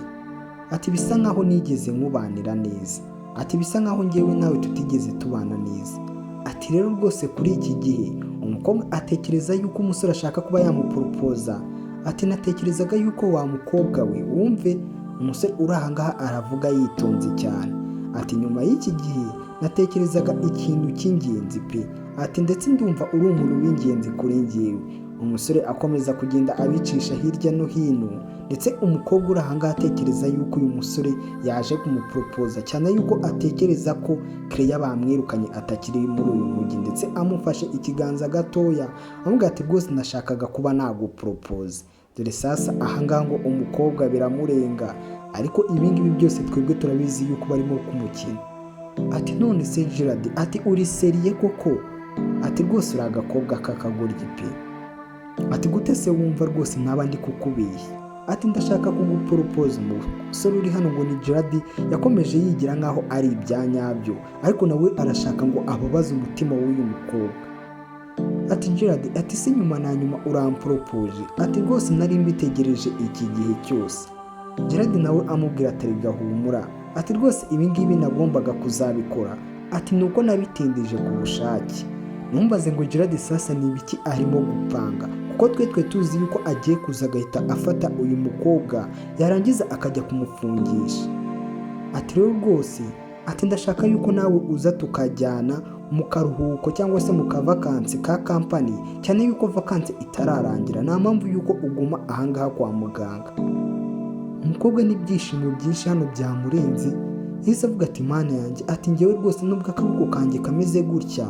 ati bisa nkaho nigeze nkubanira neza, ati bisa nkaho ngewe nawe tutigeze tubana neza. Ati rero rwose kuri iki gihe umukobwa atekereza yuko umusore ashaka kuba yamuporopoza. Ati natekerezaga yuko wa mukobwa we, wumve umusore uri aha ngaha aravuga yitonze cyane, ati nyuma y'iki gihe natekerezaga ikintu cy'ingenzi pe, ati ndetse ndumva uri umuntu w'ingenzi kuri ngewe. Umusore akomeza kugenda abicisha hirya no hino, ndetse umukobwa uri aha ngaha atekereza yuko uyu musore yaje kumuporopoza, cyane yuko atekereza ko Kereya bamwirukanye atakiri muri uyu mujyi. Ndetse amufashe ikiganza gatoya amubwira ati rwose nashakaga kuba naguporopoza. Dore sasa ahangaha ngo umukobwa biramurenga, ariko ibingibi byose twebwe turabizi yuko barimo kumukina. Ati none se Gerard, ati uri sérieux koko? Ati rwose uri agakobwa k'akagoryi pe. Ati gute se wumva rwose naba ndi kukubeshya? Ati ndashaka kuguporopoza. Umusore uri hano ngo ni Gerard yakomeje yigira nkaho ari ibya nyabyo, ariko nawe arashaka ngo ababaze umutima w'uyu mukobwa. Ati Gerard, ati se nyuma na nyuma uramporopoje? Ati rwose nari mbitegereje iki gihe cyose. Gerard nawe amubwira ati gahumura, ati rwose ibi ngibi nagombaga kuzabikora, ati nuko nabitindije ku bushake. Numbaze ngo Gerard sasa ni ibiki arimo gupanga, kuko twe tuzi yuko agiye kuza agahita afata uyu mukobwa, yarangiza akajya kumufungisha. Ati rero rwose, ati ndashaka yuko nawe uza tukajyana mu karuhuko cyangwa se mu kavakansi ka company, cyane yuko vakansi itararangira, nta mpamvu yuko uguma ahangaha kwa muganga. Umukobwa n'ibyishimo byinshi hano byamurenze, yahise avuga ati mana yanjye, ati ngewe rwose nubwo akaboko kanjye kameze gutya,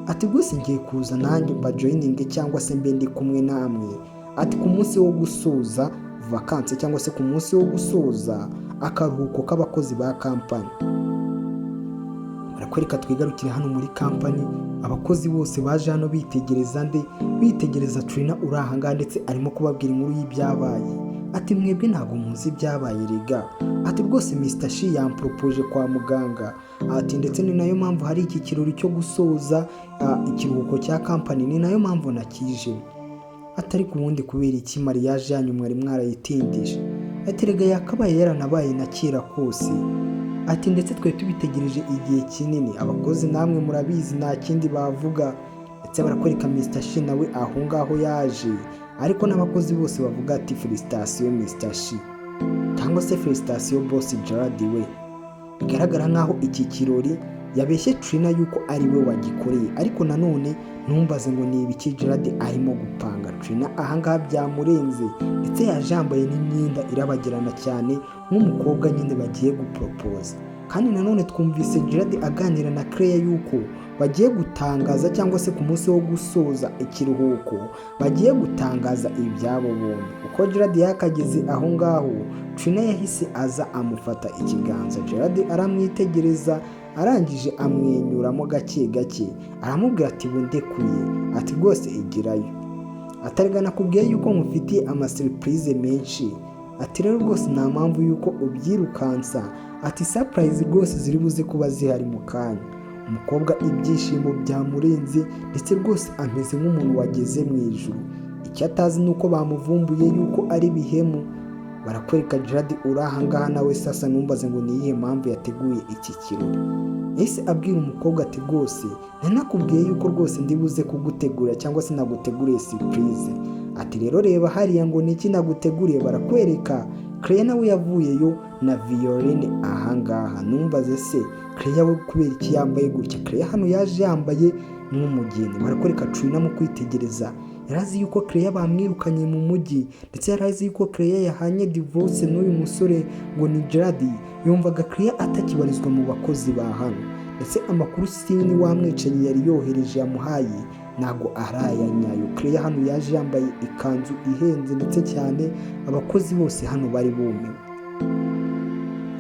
ati rwose ngiye kuza nanjye mba joininge cyangwa se mbe ndi kumwe namwe, ati ku munsi wo gusoza vakansi cyangwa se ku munsi wo gusoza akaruhuko k'abakozi ba company. Barakwereka twigarukire hano muri company, abakozi bose baje hano bitegereza nde? Bitegereza Trina uri ahangaha, ndetse arimo kubabwira inkuru y'ibyabaye. Ati mwebwe ntabwo muzi ibyabaye rega. Ati rwose Mr Shi yamporopoje kwa muganga, ati ndetse ni nayo mpamvu hari iki kirori cyo gusoza ikiruhuko cya company, ni nayo mpamvu nakije. Atari ku wundi kubera iki mariage yanyu mwari mwarayitindije? Ati rega yakabaye yaranabaye na kera kose, ati ndetse twari tubitegereje igihe kinini. Abakozi namwe murabizi nta kindi bavuga. Ndetse barakwereka Mr Shi nawe aho ngaho yaje, ariko n'abakozi bose bavuga ati félicitations Mr Shi, cyangwa se félicitations boss Gerard we. Bigaragara nkaho iki kirori yabeshye Trina yuko ari we wagikoreye, ariko nanone ntumbaze ngo ni ibiki Gerard arimo gupanga. Trina ahangaha byamurenze, ndetse yaje yambaye n'imyenda irabagirana cyane nk'umukobwa nyine bagiye guporopoza. Kandi nanone twumvise Gerard aganira na Claire yuko bagiye gutangaza, cyangwa se ku munsi wo gusoza ikiruhuko bagiye gutangaza ibyabo bombi. Uko Gerard yakageze aho ngaho, Trina yahise aza amufata ikiganza. Gerard aramwitegereza, arangije amwenyuramo gake gake, aramubwira ati bundekuye, ati rwose igirayo, atarega nakubwiye yuko mufitiye amasurprise menshi, ati rero rwose nta mpamvu yuko ubyirukansa, ati surprise rwose ziri buze kuba zihari mu kanya. Umukobwa ibyishimo byamurenze, ndetse rwose ameze nk'umuntu wageze mu ijuru. Icyo atazi ni uko bamuvumbuye yuko ari bihemu. Barakwereka Gerard uri ahangaha nawe sasa, numbaze ngo ni iyihe mpamvu yateguye iki kirori. Yahise abwira umukobwa ati rwose nanakubwiye yuko rwose ndi buze kugutegura cyangwa se naguteguriye surprise, ati rero reba hariya ngo niki naguteguriye. Barakwereka Claire nawe yavuyeyo na violin ahangaha. Numbaze se Claire we kubera iki yambaye gutya? Claire hano yaje yambaye nk'umugeni. Barakwereka Trina mu kwitegereza, yari azi yuko Claire bamwirukanye mu mujyi, ndetse yari azi yuko Claire yahanye divorce n'uyu musore ngo ni Gerard. Yumvaga Claire atakibarizwa mu bakozi ba hano, ndetse amakuru Sini wa mwicanyi yari yohereje yamuhaye. Ntabwo ari aya nyayo. Claire hano yaje yambaye ikanzu ihenze ndetse cyane, abakozi bose hano bari bumiwe.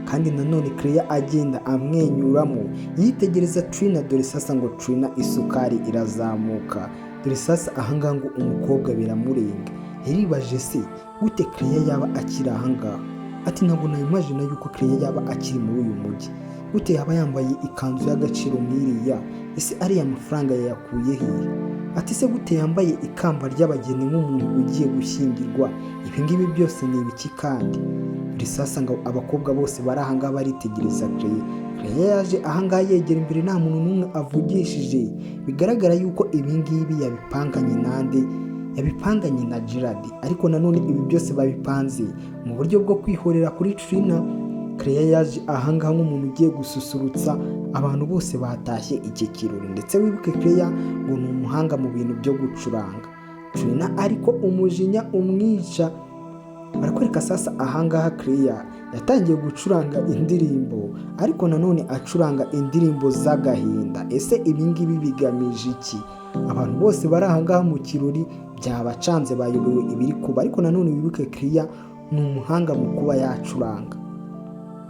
Kandi nanone Claire agenda amwenyuramo yitegereza Trina. Dore sasa ngo Trina isukari irazamuka. Dore sasa ahangaha ngo umukobwa biramurenga, yaribaje se gute Claire yaba akiri ahangaha? Ati ntabwo nayimagina yuko Claire yaba akiri muri uyu mujyi. Gute yaba yambaye ikanzu y'agaciro nk'iriya? Ese ariya mafaranga yayakuye hehe? Ati se gute yambaye ikamba ry'abageni nk'umuntu ugiye gushyingirwa? Ibi ngibi byose ni ibiki? Kandi dore sasa ngo abakobwa bose bari ahangaha baritegereza Claire. Claire yaje ahangaha yegera imbere, nta muntu n'umwe avugishije. Bigaragara yuko ibi ngibi yabipanganye nande? Yabipanganye na Gerard. Ariko nanone ibi byose babipanze mu buryo bwo kwihorera kuri Trina. Claire yaje ahangaha nk'umuntu ugiye gususurutsa abantu bose batashye iki kirori. Ndetse wibuke, Claire ngo ni umuhanga mu bintu byo gucuranga. Trina ariko umujinya umwica. Barakwereka sasa ahangaha Claire yatangiye gucuranga indirimbo, ariko nanone acuranga indirimbo z'agahinda. Ese ibi ngibi bigamije iki? Abantu bose bari ahangaha mu kirori byabacanze, bayobewe ibiri kuba. Ariko nanone wibuke, Claire ni umuhanga mu kuba yacuranga.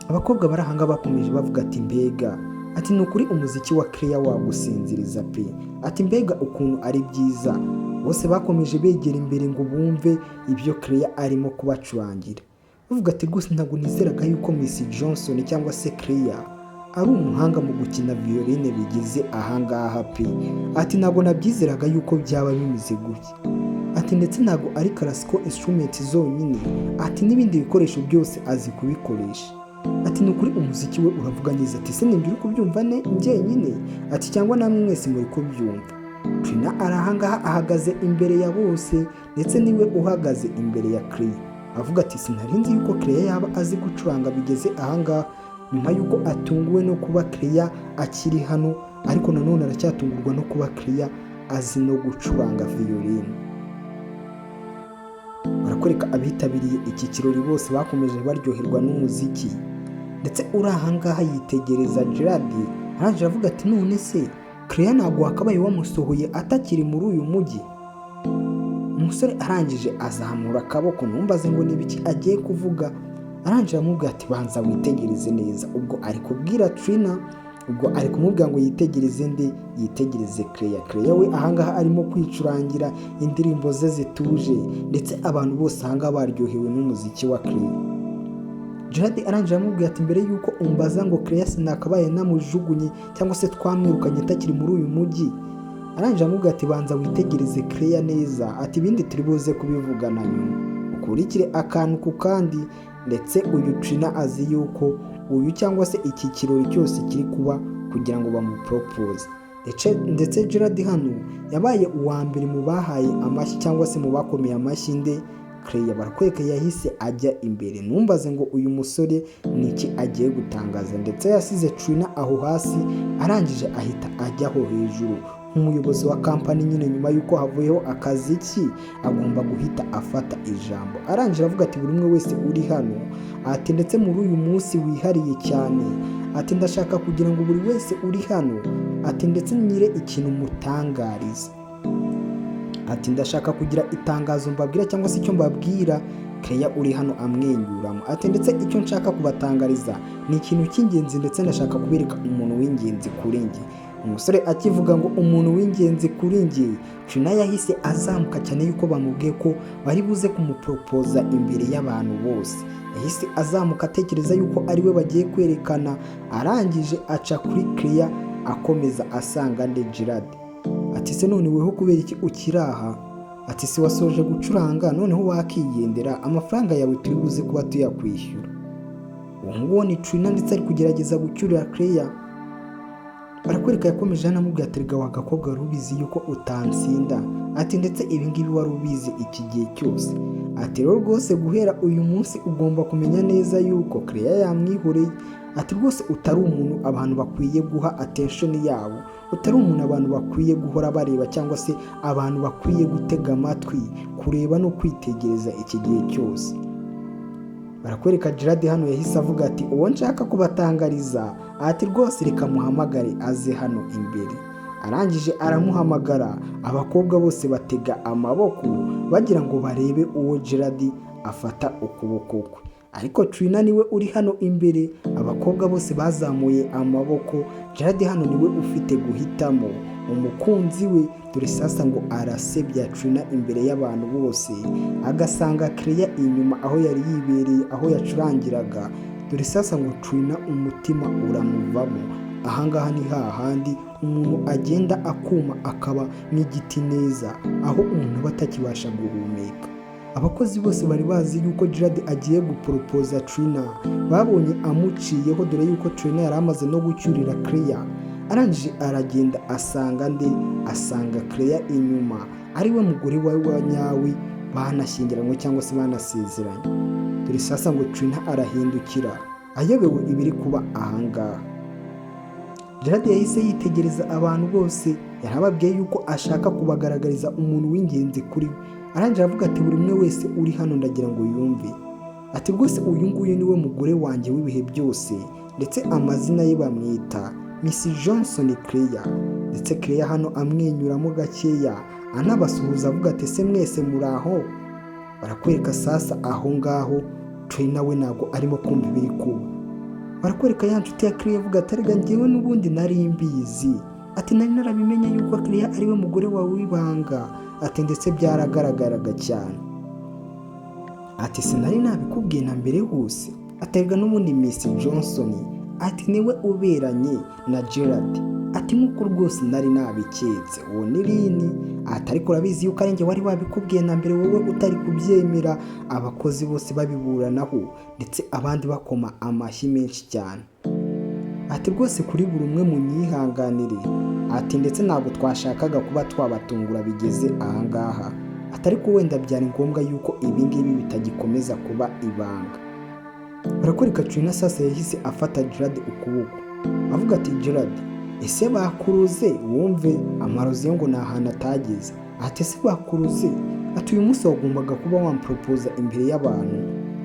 Abakobwa bari ahangaha bakomeje bavuga ati mbega, ati ni ukuri umuziki wa Claire wagusinziriza pe, ati mbega ukuntu ari byiza. Bose bakomeje begera imbere ngo bumve ibyo Claire arimo kubacurangira, bavuga ati rwose ntabwo nizeraga yuko Miss Johnson cyangwa se Claire ari umuhanga mu gukina violin bigeze ahangaha pe, ati ntabwo nabyizeraga yuko byaba bimeze gutya, ati ndetse ntabwo ari classical instrument zonyine, ati n'ibindi bikoresho byose azi kubikoresha, ati ni ukuri umuziki we uravuga neza, ati se ninjye uri kubyumva ne njyenyine, ati cyangwa namwe mwese muri kubyumva? Trina ari ahangaha ahagaze imbere ya bose, ndetse niwe uhagaze imbere ya Claire, avuga ati sinari nzi yuko Claire yaba azi gucuranga bigeze ahangaha. Nyuma yuko atunguwe no kuba Claire akiri hano, ariko nanone aracyatungurwa no kuba Claire azi no gucuranga violin. Barakwereka abitabiriye iki kirori bose bakomeje baryoherwa n'umuziki. Ndetse uri ahangaha yitegereza Gerard, arangije avuga ati none se Claire ntabwo wakabaye wamusohoye atakiri muri uyu mujyi? Umusore arangije azamura akaboko, ntumbaze ngo ni ibiki agiye kuvuga. Arangije aramubwira ati banza witegereze neza. Ubwo ari kubwira Trina, ubwo ari kumubwira ngo yitegereze nde? Yitegereze Claire. Claire we ahangaha arimo kwicurangira indirimbo ze zituje, ndetse abantu bose ahangaha baryohewe n'umuziki wa Claire. Gerard arangije aramubwira ati mbere y'uko umbaza ngo Claire sinakabaye namujugunye cyangwa se twamwirukanye atakiri muri uyu mujyi, arangije aramubwira ati banza witegereze Claire neza, ati ibindi turi buze kubivugana nyuma, ukurikire akantu ku kandi. Ndetse uyu Trina azi yuko uyu cyangwa se iki kirori cyose kiri kuba kugira ngo bamupropose. Ndetse Gerard hano yabaye uwa mbere mu bahaye amashyi cyangwa se mu bakomeye amashyi nde? Claire. Barakwereka yahise ajya imbere, ntumbaze ngo uyu musore ni iki agiye gutangaza. Ndetse yasize Trina aho hasi, arangije ahita ajya aho hejuru nk'umuyobozi wa kampani nyine. Nyuma y'uko havuyeho akaziki, agomba guhita afata ijambo. Arangije avuga ati buri umwe wese uri hano, ati ndetse muri uyu munsi wihariye cyane, ati ndashaka kugira ngo buri wese uri hano, ati ndetse nyire ikintu mutangariza, ati ndashaka kugira itangazo mbabwira cyangwa se icyo mbabwira. Claire uri hano amwenyuramo, ati ndetse icyo nshaka kubatangariza ni ikintu cy'ingenzi, ndetse ndashaka kubereka umuntu w'ingenzi kuri njye. Umusore akivuga ngo umuntu w'ingenzi kuri njye, Trina yahise azamuka cyane yuko bamubwiye ko bari buze kumuporopoza imbere y'abantu bose. Yahise azamuka atekereza yuko ariwe bagiye kwerekana, arangije aca kuri Claire akomeza asanga nde? Gerard. Ati se none weho kubera iki ukiri aha? Ati si wasoje gucuranga? Noneho wakigendera, amafaranga yawe turi buze kuba tuyakwishyura. Uwo nguwo ni Trina, ndetse ari kugerageza gucyurira Claire. Barakwereka yakomeje anamubwira ati rega wa gakobwa, wari ubizi yuko utansinda, ati ndetse ibi ngibi wari ubizi iki gihe cyose, ati rero rwose guhera uyu munsi ugomba kumenya neza yuko Claire yamwihoreye, ati rwose utari umuntu abantu bakwiye guha attention yabo, utari umuntu abantu bakwiye guhora bareba cyangwa se abantu bakwiye gutega amatwi, kureba no kwitegereza iki gihe cyose. Barakwereka Gerard hano yahise avuga ati uwo nshaka kubatangariza, ati rwose reka muhamagare aze hano imbere. Arangije aramuhamagara, abakobwa bose batega amaboko bagira ngo barebe uwo Gerard afata ukuboko kwe, ariko Trina niwe uri hano imbere. Abakobwa bose bazamuye amaboko. Gerard hano niwe ufite guhitamo umukunzi we. Dore sasa ngo arasebya Trina imbere y'abantu bose, agasanga Claire inyuma aho yari yibereye, aho yacurangiraga. Dore sasa ngo Trina umutima uramuvamo. Ahangaha ni hahandi umuntu agenda akuma akaba nk'igiti neza, aho umuntu aba atakibasha guhumeka. Abakozi bose bari bazi yuko Gerard agiye guporopoza Trina, babonye amuciyeho. Dore yuko Trina yari amaze no gucyurira Claire. Arangije aragenda asanga nde? Asanga Claire inyuma, ariwe mugore we wa nyawe banashyingiranywe cyangwa se banasezeranye. Dore sasa ngo Trina arahindukira ayobewe ibiri kuba ahangaha. Gerard yahise yitegereza abantu bose, yarababwiye yuko ashaka kubagaragariza umuntu w'ingenzi kuri we. Arangije avuga ati: "Buri umwe wese uri hano ndagira ngo yumve." Ati: "Rwose uyu nguyu niwe mugore wanjye w'ibihe byose, ndetse amazina ye bamwita Miss Johnson Claire." Ndetse Claire hano amwenyuramo gakeya, anabasuhuza avuga ati: "Ese mwese muri aho?" Barakwereka sasa aho ngaho Trina we ntabwo arimo kumva ibiri kuba. Barakwereka ya nshuti ya Claire avuga ati: "Arega njyewe n'ubundi nari mbizi." Ati: "Nari narabimenye yuko Claire ariwe mugore wawe w'ibanga." Ati: "Ndetse byaragaragaraga cyane." Ati: "Sinari nabikubwiye na mbere hose?" Aterwa n'ubundi Miss Johnson, ati: "Niwe uberanye na Gerard." Ati: "Nk'uko rwose nari nabiketse, uwo ni Lini." Ati: "Ariko urabizi yuko ari njye wari wabikubwiye na mbere, wowe utari kubyemera." Abakozi bose babiburanaho, ndetse abandi bakoma amashyi menshi cyane. Ati: "Rwose kuri buri umwe munyihanganire." Ati: "Ndetse ntabwo twashakaga kuba twabatungura bigeze ahangaha." Ati: "Ariko wenda byari ngombwa yuko ibingibi bitagikomeza kuba ibanga." Barakwereka Trina sasa yahise afata Gerard ukuboko, avuga ati: "Gerard, ese bakuruze?" Wumve amarozi yo ngo ni ahantu atageze. Ati: "Ese bakuruze?" Ati: "Uyu munsi wagombaga kuba wamporopoza imbere y'abantu."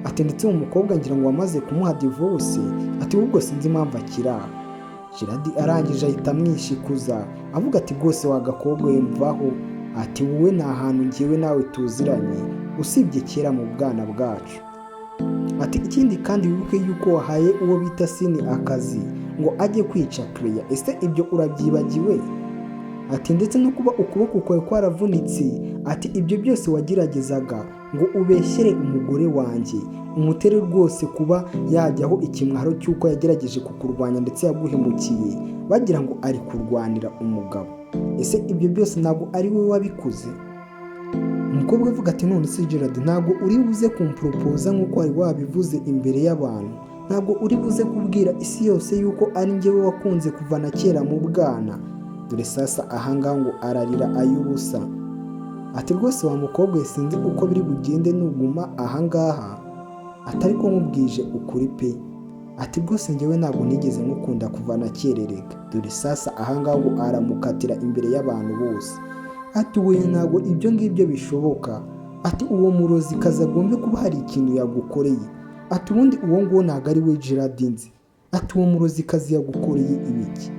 Ati: "Ndetse uwo mukobwa ngira ngo wamaze kumuha divorce." Ati: "Ubwo sinzi impamvu akiri aha." Gerard arangije ahita amwishikuza, avuga ati: "Rwose wagakobwa we, mvaho." Ati: "Wowe ni ahantu ngewe nawe tuziranye usibye kera mu bwana bwacu." Ati: "Ikindi kandi wibuke yuko wahaye uwo bita Sini akazi ngo ajye kwica Claire. Ese ibyo urabyibagiwe?" Ati: "Ndetse no kuba ukuboko kwawe kwaravunitse." Ati: "Ibyo byose wageragezaga ngo ubeshyere umugore wanjye, umutere rwose kuba yajyaho ikimwaro cy'uko yagerageje kukurwanya ndetse yaguhemukiye, bagira ngo ari kurwanira umugabo. Ese ibyo byose ntabwo ari wowe wabikoze?" Umukobwa avuga ati: "None se Gerard, ntabwo uri buze kumporopoza nk'uko wari wabivuze imbere y'abantu? Ntabwo uri buze kubwira isi yose yuko ari njyewe wakunze kuva na kera mu bwana?" Dore sasa ahangaha ngo ararira ay'ubusa. Ati: "Rwose wa mukobwa we, sinzi uko biri bugende nuguma ahangaha." Ati: "Ariko nkubwije ukuri pe." Ati: "Rwose njyewe ntabwo nigeze nkukunda kuva na kera erega." Dore sasa ahangaha ngo aramukatira imbere y'abantu bose. Ati: "We, ntabwo ibyo ngibyo bishoboka." Ati: "Uwo murozi kazi agombe kuba hari ikintu yagukoreye." Ati: "Ubundi uwo nguwo ntabwo ari we Gerard nzi." Ati: "Uwo murozi kazi yagukoreye ibiki?"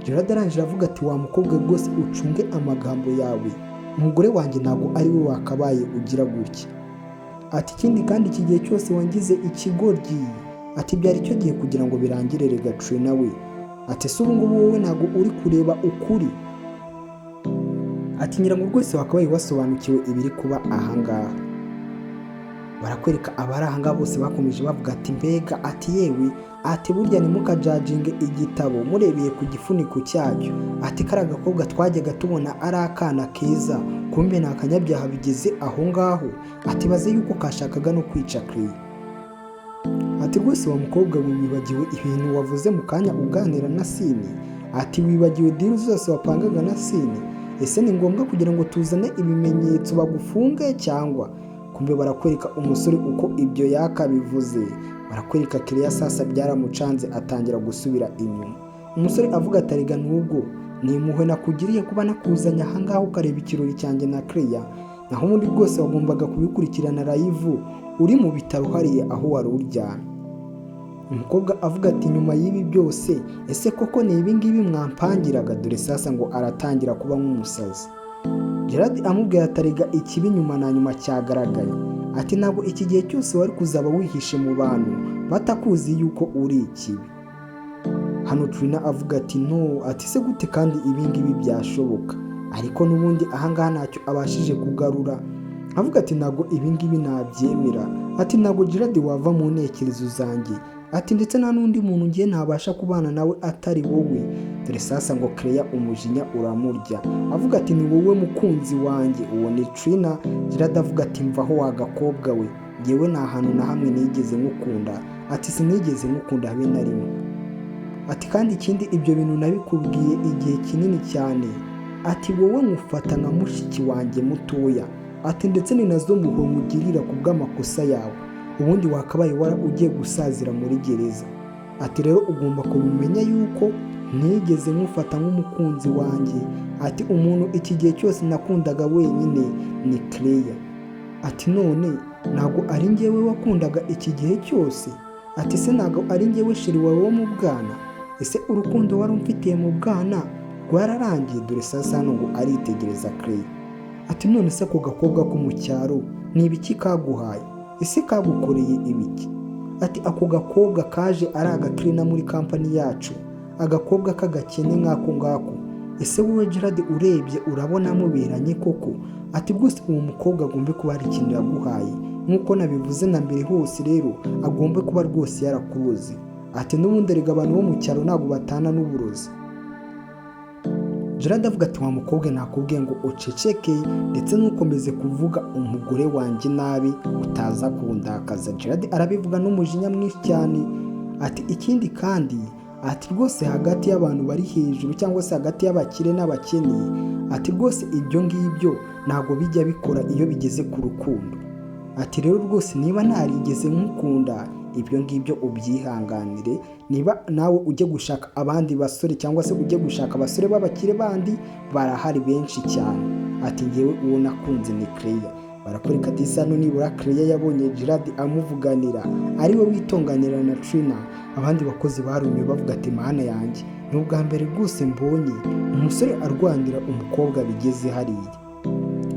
Gerard arangije avuga ati: "Wa mukobwa, rwose ucunge amagambo yawe, umugore wanjye ntabwo ari we wakabaye ugira gutya." Ati: "Ikindi kandi, iki gihe cyose wangize ikigoryi." Ati: "Byari cyo gihe kugira ngo birangire rega Trina we." Ati: "Ese ubu ngubu wowe ntabwo uri kureba ukuri?" Ati: "Ngira ngo rwose wakabaye wasobanukiwe ibiri kuba ahangaha." Barakwereka abari ahangaha bose bakomeje bavuga ati: "Mbega!" Ati: "Yewe," ati: "burya ntimukajajinge igitabo murebeye ku gifuniko cyacyo." Ati: "Kariya gakobwa twajyaga tubona ari akana keza, kumbe ni akanyabyaha bigeze aho ngaho." Ati: "Baze yuko kashakaga no kwica Claire." Ati: "Rwose wa mukobwa we, wibagiwe ibintu wavuze mu kanya uganira na Sini?" Ati: "Wibagiwe deal zose wapangaga na Sini? Ese ni ngombwa kugira ngo tuzane ibimenyetso bagufunge cyangwa?" Kumbe barakwereka umusore uko ibyo yakabivuze. Barakwereka Claire sasa byaramucanze, atangira gusubira inyuma. Umusore avuga ati: "Arega nubwo ni impuhwe nakugiriye kuba nakuzanye ahangaha ukareba ikirori cyanjye na Claire, naho ubundi rwose wagombaga kubikurikirana live uri mu bitaro hariya aho wari uryamye." Umukobwa avuga ati: "Nyuma y'ibi byose, ese koko ni ibi ngibi mwampangiraga?" Dore sasa ngo aratangira kuba nk'umusazi. Gerard amubwira ati: "Arega ikibi nyuma na nyuma cyagaragaye." Ati: "Ntabwo iki gihe cyose wari kuzaba wihishe mu bantu batakuzi yuko uri ikibi." Hano Trina avuga ati: "No." Ati: "Se gute kandi ibi ngibi byashoboka?" Ariko n'ubundi ahangaha ntacyo abashije kugarura. Avuga ati: "Ntabwo ibi ngibi nabyemera." Ati: "Ntabwo Gerard wava mu ntekerezo zanjye." Ati: "Ndetse nta n'undi muntu ngiye ntabasha kubana nawe atari wowe." Dore sasa ngo Claire umujinya uramurya, avuga ati: "Ni wowe mukunzi wanjye, uwo ni Trina." Gerard avuga ati: "Mvaho wa gakobwa we, ngewe nta hantu na hamwe nigeze nkukunda." Ati: "Sinigeze nkukunda habe na rimwe." Ati: "Kandi ikindi, ibyo bintu nabikubwiye igihe kinini cyane." Ati: "Wowe nkufata nka mushiki wanjye mutoya." Ati: "Ndetse ni nazo mpuhwe nkugirira ku bw'amakosa yawe, ubundi wakabaye wara ugiye gusazira muri gereza." Ati: "Rero ugomba kubimenya yuko ntigeze nkufata nk'umukunzi wanjye." Ati: "Umuntu iki gihe cyose nakundaga wenyine ni Claire." Ati: "None ntabwo ari njyewe wakundaga iki gihe cyose?" Ati: "Se ntabwo ari njyewe chéri wawe wo mu bwana? Ese urukundo wari umfitiye mu bwana rwararangiye?" Dore sasa hano ngo aritegereza Claire, ati: "None se ako gakobwa ko mu cyaro ni ibiki kaguhaye? Ese kagukoreye ibiki?" Ati: "Ako gakobwa kaje ari agacleaner muri company yacu, agakobwa k'agakene nk'ako ngako. Ese wowe Gerard urebye urabona muberanye koko?" Ati: "Rwose uwo mukobwa agombe kuba hari ikintu yaguhaye nk'uko nabivuze na mbere hose, rero agombe kuba rwose yarakuroze." Ati: "N'ubundi erega abantu bo mu cyaro ntabwo batana n'uburozi." Gerard avuga ati: "Wa mukobwa, nakubwiye ngo uceceke ndetse ntukomeze kuvuga umugore wanjye nabi, utaza kundakaza." Gerard arabivuga n'umujinya mwinshi cyane. Ati: "Ikindi kandi," ati, "rwose hagati y'abantu bari hejuru cyangwa se hagati y'abakire n'abakene," ati, "rwose ibyo ngibyo ntabwo bijya bikora iyo bigeze ku rukundo." Ati: "Rero rwose niba ntarigeze nkukunda, ibyo ngibyo ubyihanganire. Niba nawe ujye gushaka abandi basore cyangwa se ujye gushaka abasore b'abakire bandi, barahari benshi cyane." Ati: "Ngewe uwo nakunze ni Claire." Barakwereka ati sano nibura Claire yabonye Gerard amuvuganira, ari we witonganira na Trina. Abandi bakozi barumiwe, bavuga ati: "Mana yanjye, ni ubwa mbere rwose mbonye umusore arwanira umukobwa bigeze hariya."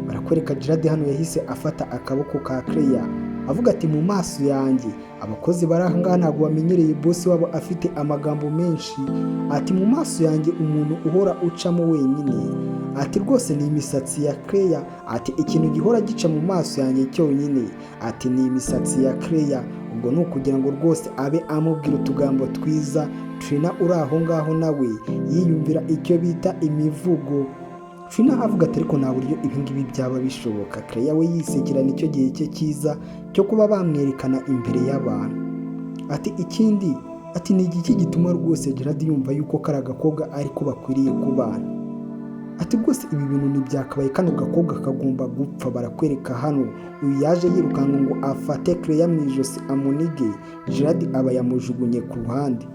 Barakwereka Gerard hano yahise afata akaboko ka Claire, avuga ati: "Mu maso yanjye." Abakozi bari aha ngaha ntabwo bamenyereye boss wabo afite amagambo menshi. Ati: "Mu maso yanjye umuntu uhora ucamo wenyine," ati, "rwose ni imisatsi ya Claire." Ati: "Ikintu gihora gica mu maso yanjye cyonyine," ati, "ni imisatsi ya Claire." Ubwo ni ukugira ngo rwose abe amubwira utugambo twiza. Trina uri aho ngaho nawe yiyumvira icyo bita imivugo. Trina avuga ati: "Ariko nta buryo ibi ngibi byaba bishoboka." Claire we yisekera, nicyo gihe cye cyiza cyo kuba bamwerekana imbere y'abantu. Ati: "Ikindi," ati, "ni igiki gituma rwose Gerard yumva yuko kari agakobwa ariko bakwiriye kubana?" Ati: "Rwose ibi bintu ntibyakabaye, kano gakobwa kagomba gupfa." Barakwereka hano uyu yaje yirukanka ngo afate Claire mu ijosi amunige. Gerard aba yamujugunye ku ruhande,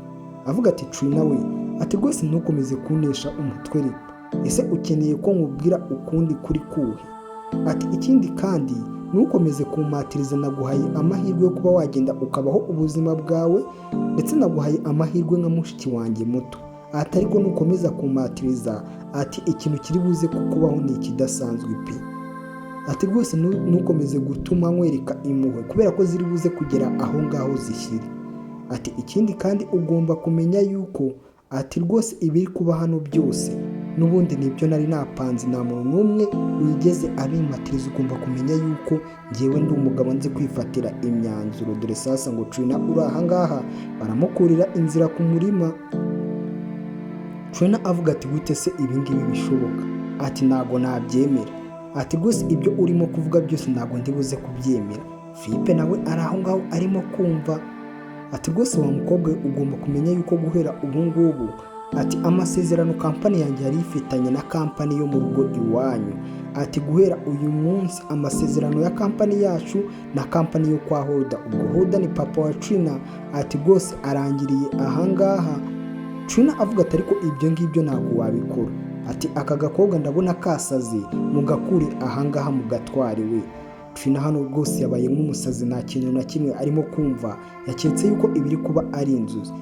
avuga ati: "Trina we," ati, "rwose ntukomeze kunesha umutwe reka. Ese ukeneye ko nkubwira ukundi kuri kuhe?" Ati: "Ikindi kandi ntukomeze kumpatiriza. Naguhaye amahirwe yo kuba wagenda ukabaho ubuzima bwawe, ndetse naguhaye amahirwe nka mushiki wanjye muto." Ati: "Ariko nukomeza kumpatiriza," ati, "ikintu kiri buze kukubaho ni ikidasanzwe pe." Ati: "Rwose ntukomeze gutuma nkwereka impuhwe kubera ko ziri buze kugera aho ngaho zishyire." Ati: "Ikindi kandi ugomba kumenya yuko," ati, "rwose ibiri kuba hano byose n'ubundi nibyo nari napanze, nta muntu n'umwe wigeze abimatiriza. Ugomba kumenya yuko ngewe ndi umugabo, nzi kwifatira imyanzuro." Dore sasa ngo Trina uri aha ngaha baramukurira inzira ku murima. Trina avuga ati: "Gute se ibi ngibi bishoboka?" Ati: "Ntabwo nabyemera." Ati: "Rwose ibyo urimo kuvuga byose ntabwo ndi buze kubyemera." Philippe nawe ari aho ngaho arimo kumva. Ati: "Rwose wa mukobwa we, ugomba kumenya yuko guhera ubu ngubu," ati, "amasezerano company yanjye yari ifitanye na company yo mu rugo iwanyu," ati, "guhera uyu munsi amasezerano ya company yacu na company yo kwa Hoda," ubwo Hoda ni papa wa Trina, ati, "rwose arangiriye ahangaha." Trina avuga ati: "Ariko ibyo ngibyo ntabwo wabikora." Ati: "Aka gakobwa ndabona kasaze, mugakure ahangaha mugatware we." Trina hano rwose yabaye nk'umusazi, nta kintu na kimwe arimo kumva, yaketse yuko ibiri kuba ari inzozi.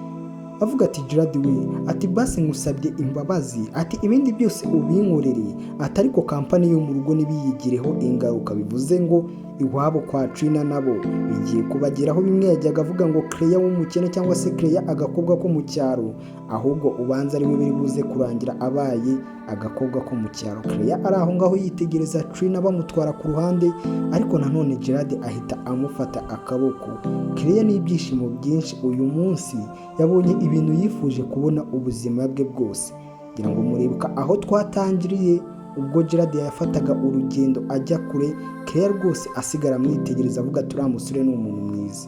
Avuga ati: "Gerard we," ati, "basi nkusabye imbabazi," ati, "ibindi byose ubinkorere," ati, "ariko company yo mu rugo ntibiyigireho ingaruka." Bivuze ngo iwabo kwa Trina nabo bigiye kubageraho. Bimwe yajyaga avuga ngo Claire w'umukene cyangwa se Claire agakobwa ko mu cyaro, ahubwo ubanza ari we biri buze kurangira abaye agakobwa ko mu cyaro. Claire ari aho ngaho yitegereza Trina bamutwara ku ruhande, ariko nanone Gerard ahita amufata akaboko. Claire n'ibyishimo byinshi, uyu munsi yabonye ibintu yifuje kubona ubuzima bwe bwose. Ngira ngo muribuka aho twatangiriye, ubwo Gerard yafataga urugendo ajya kure, Claire rwose asigara amwitegereza avuga ati: "Uriya musore ni umuntu mwiza."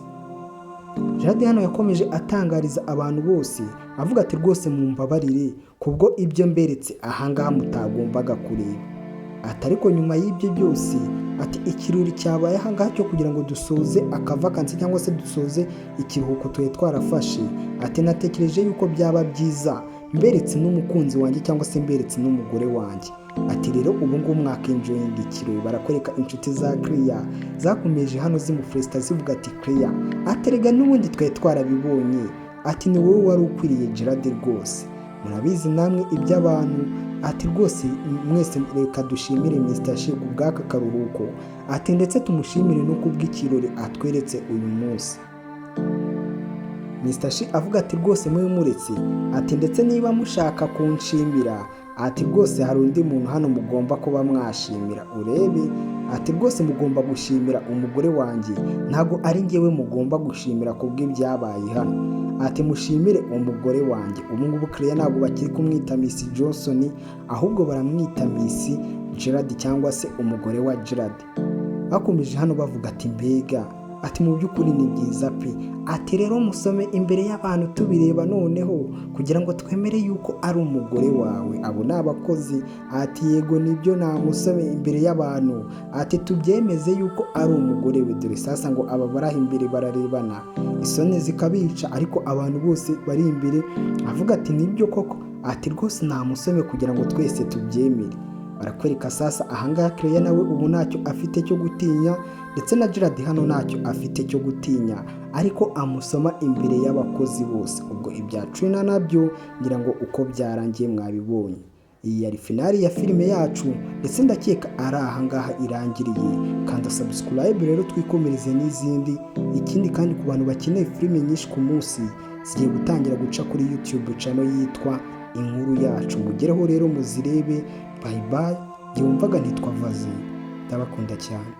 Gerard hano yakomeje atangariza abantu bose avuga ati: "Rwose mumbabarire kubwo ibyo mberetse ahangaha mutagombaga kureba," ati, "ariko nyuma y'ibyo byose," ati, "ikirori cyabaye ahangaha cyo kugira ngo dusoze aka vacances cyangwa se dusoze ikiruhuko twari twarafashe," ati, "natekereje yuko byaba byiza mberetse n'umukunzi wanjye cyangwa se mberetse n'umugore wanjye," ati, "rero ubu ngubu mwakenjoyinga ikirori." Barakwereka inshuti za Claire zakomeje hano zimufelicita zivuga ati: "Claire," ati, "erega n'ubundi twari twarabibonye," ati, "ni wowe wari ukwiriye Gerard rwose, murabizi namwe iby'abantu," ati, "rwose mwese reka dushimire Mr Shi ku bw'aka karuhuko," ati, "ndetse tumushimire no kubw'ikirori atweretse uyu munsi." Mr Shi avuga ati: "Rwose mube muretse," ati, "ndetse niba mushaka kunshimira," ati, "rwose hari undi muntu hano mugomba kuba mwashimira urebe," ati, "rwose mugomba gushimira umugore wanjye, ntabwo ari njyewe mugomba gushimira kubw'ibyabaye hano," ati, "mushimire umugore wanjye." Ubu ngubu Claire ntabwo bakiri kumwita Miss Johnson, ahubwo baramwita Miss Gerard cyangwa se umugore wa Gerard. Bakomeje hano bavuga ati: "Mbega," ati, "mu by'ukuri ni byiza pe," ati, "rero musome imbere y'abantu tubireba noneho kugira ngo twemere yuko ari umugore wawe." Abo ni abakozi. Ati: "Yego nibyo, namusome imbere y'abantu," ati, "tubyemeze yuko ari umugore we." Dore sasa ngo aba bari aho imbere bararebana isoni zikabica, ariko abantu bose bari imbere avuga ati: "Nibyo koko," ati, "rwose namusome kugira ngo twese tubyemere." Barakwereka sasa ahangaha Claire nawe ubu ntacyo afite cyo gutinya, ndetse na Gerard hano ntacyo afite cyo gutinya, ariko amusoma imbere y'abakozi bose. Ubwo ibya Trina nabyo ngira ngo uko byarangiye mwabibonye. Iyi yari finale ya filime yacu, ndetse ndakeka ari ahangaha irangiriye. Kanda subscribe rero twikomereze n'izindi. Ikindi kandi, ku bantu bakeneye filime nyinshi ku munsi, zigiye gutangira guca kuri YouTube channel yitwa Inkuru Yacu. Mugereho rero muzirebe. Bye bye. Igihe wumvaga nitwa Vaze, ndabakunda cyane.